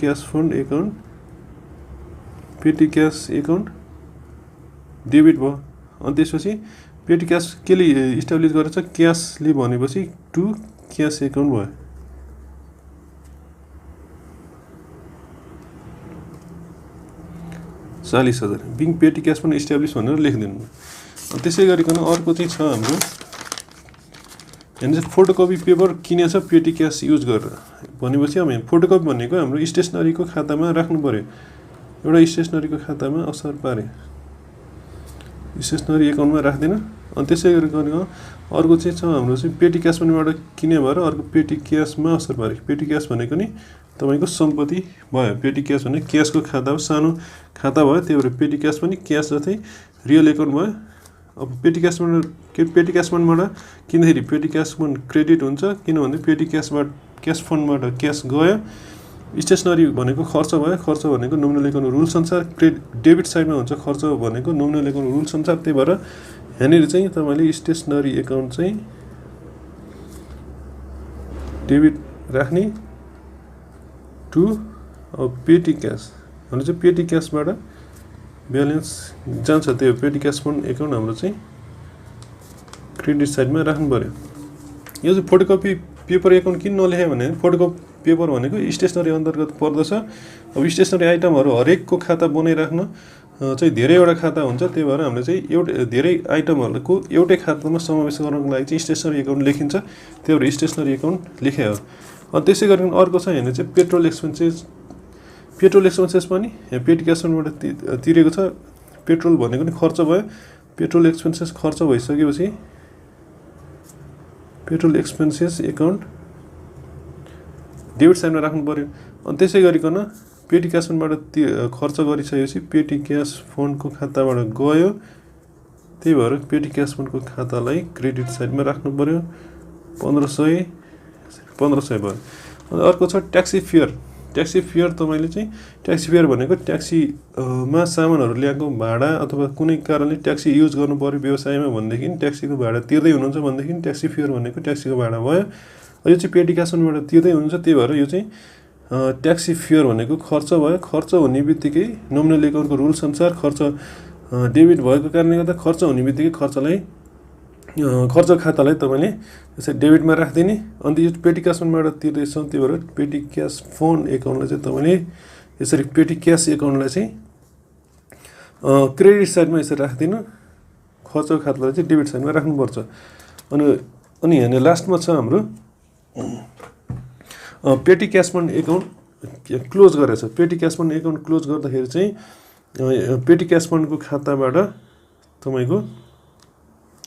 क्यास एकाउन्ट डेबिट भयो। अनि त्यसपछि पेटी क्यास केले इस्टाब्लिस गरेछ, क्यासले भनेपछि टु क्यास एकाउन्ट भयो। $40,000 बिङ पेटी क्यास फन्ड इस्टाब्लिस भनेर लेखिदिनु। त्यसै गरिकन अर्को चाहिँ छ हाम्रो यहाँ फोटोकपी पेपर किनेछ पेटी क्यास युज गरेर भनेपछि अब फोटोकपी भनेको हाम्रो स्टेसनरीको खातामा राख्नु पर्यो। एउटा स्टेसनरीको खातामा असर पारे स्टेसनरी एकाउन्टमा राख्दैन। अनि त्यसै गरिकन अर्को चाहिँ छ हाम्रो चाहिँ पेटी क्यास फन्डबाट किने भएर अर्को पेटी क्यासमा असर पारे। पेटी क्यास भनेको नि तपाईँको सम्पत्ति भयो। पेटी क्यास भने क्यासको खाता हो, सानो खाता भयो। त्यही भएर पेटी क्यास पनि क्यास जस्तै रियल एकाउन्ट भयो। अब पेटी क्यास फन्डबाट किन्दाखेरि पेटी क्यास फन्ड क्रेडिट हुन्छ, किनभने पेटी क्यास फन्डबाट क्यास गयो। स्टेसनरी भनेको खर्च भयो। खर्च भनेको नोमिनल एकाउन्ट रुल्स अनुसार डेबिट साइडमा हुन्छ। खर्च भनेको नोमिनल एकाउन्ट रुल्स अनुसार। त्यही भएर यहाँनिर चाहिँ तपाईँले स्टेसनरी एकाउन्ट चाहिँ डेबिट राख्ने टु पेटी क्यास भने चाहिँ पेटी क्यासबाट ब्यालेन्स जान्छ। त्यो पेटी क्यास फन्ड एकाउन्ट हाम्रो चाहिँ क्रेडिट साइडमा राख्नु पर्यो। यो चाहिँ फोटोकपी पेपर एकाउन्ट किन नलेख्यो भने फोटोकपी पेपर भनेको स्टेसनरी अन्तर्गत पर्दछ। अब स्टेसनरी आइटमहरू हरेकको खाता बनाइराख्न चाहिँ धेरैवटा खाता हुन्छ। त्यही भएर हामीले चाहिँ धेरै आइटमहरूको एउटै खातामा समावेश गर्नको लागि चाहिँ स्टेसनरी एकाउन्ट लेखिन्छ। त्यही भएर स्टेसनरी एकाउन्ट लेखे हो। अनि त्यसै गरिकन अर्को छ भने चाहिँ पेट्रोल एक्सपेन्सेस पनि यहाँ पेटी क्यास फन्डबाट तिरेको छ। पेट्रोल भनेको नि खर्च भयो। पेट्रोल एक्सपेन्सेस खर्च भइसकेपछि पेट्रोल एक्सपेन्सेस एकाउन्ट डेबिट साइडमा राख्नु पर्यो। अनि त्यसै गरिकन पेटी क्यास फन्डबाट खर्च गरिसकेपछि पेटी क्यास फन्डको खाताबाट गयो। त्यही भएर पेटी क्यास फन्डको खातालाई क्रेडिट साइडमा राख्नु पर्यो। 1500 भयो। अनि अर्को छ ट्याक्सी फेयर। तपाईँले चाहिँ ट्याक्सी फेयर भनेको ट्याक्सीमा सामानहरू ल्याएको भाडा अथवा कुनै कारणले ट्याक्सी युज गर्नु पर्यो व्यवसायमा भनेदेखि ट्याक्सीको भाडा तिर्दै हुनुहुन्छ भनेदेखि ट्याक्सी फेयर भनेको ट्याक्सीको भाडा भयो। यो चाहिँ पेटी क्यास फन्डबाट तिर्दै हुनुहुन्छ। त्यही भएर यो चाहिँ ट्याक्सी फेयर भनेको खर्च भयो। खर्च हुने बित्तिकै नोमिनल एकाउन्टको रुल्स अनुसार खर्च डेबिट भएको कारणले गर्दा खर्च हुने बित्तिकै खर्च खातालाई तपाईँले यसरी डेबिटमा राखिदिने। अन्त यो पेटी क्यास फन्डबाट तिर्दैछौँ। त्यही भएर पेटी क्यास फन्ड एकाउन्टलाई चाहिँ तपाईँले यसरी पेटी क्यास एकाउन्टलाई चाहिँ क्रेडिट साइडमा यसरी राखिदिनु। खर्चको खातालाई चाहिँ डेबिट साइडमा राख्नुपर्छ। अनि यहाँ लास्टमा छ हाम्रो पेटी क्यास फन्ड एकाउन्ट क्लोज गरेछ। पेटी क्यास फन्ड एकाउन्ट क्लोज गर्दाखेरि चाहिँ पेटी क्यास फन्डको खाताबाट तपाईँको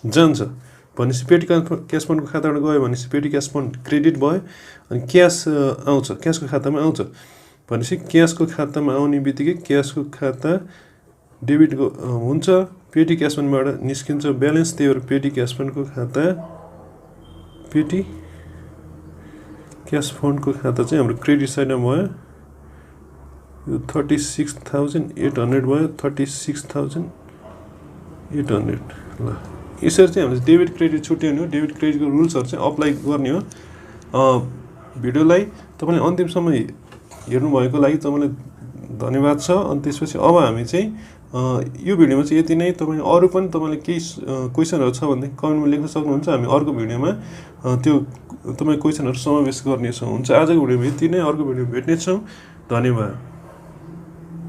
जान्छ भनेपछि पेटी क्यास फन्डको खाताबाट गयो भनेपछि पेटी क्यास फन्ड क्रेडिट भयो। अनि क्यास आउँछ, क्यासको खातामा आउँछ भनेपछि क्यासको खातामा आउने बित्तिकै क्यासको खाता डेबिट हुन्छ। पेटी क्यास फन्डबाट निस्किन्छ ब्यालेन्स। त्यही भएर पेटी क्यास फन्डको खाता पेटी क्यास फन्डको खाता चाहिँ हाम्रो क्रेडिट साइडमा भयो। यो 36,800 भयो। 36,800 ल यसरी चाहिँ हामीले डेबिट क्रेडिट छुट्याउने हो। डेबिट क्रेडिटको रुल्सहरू चाहिँ अप्लाई गर्ने हो। भिडियोलाई तपाईँले अन्तिमसम्म हेर्नुभएको लागि तपाईँलाई धन्यवाद छ। अनि त्यसपछि अब हामी चाहिँ यो भिडियोमा चाहिँ यति नै। तपाईँ अरू पनि तपाईँले केही क्वेसनहरू छ भने कमेन्टमा लेख्न सक्नुहुन्छ। हामी अर्को भिडियोमा त्यो तपाईँ क्वेसनहरू समावेश गर्नेछौँ। हुन्छ, आजको भिडियोमा यति नै। अर्को भिडियो भेट्नेछौँ। धन्यवाद।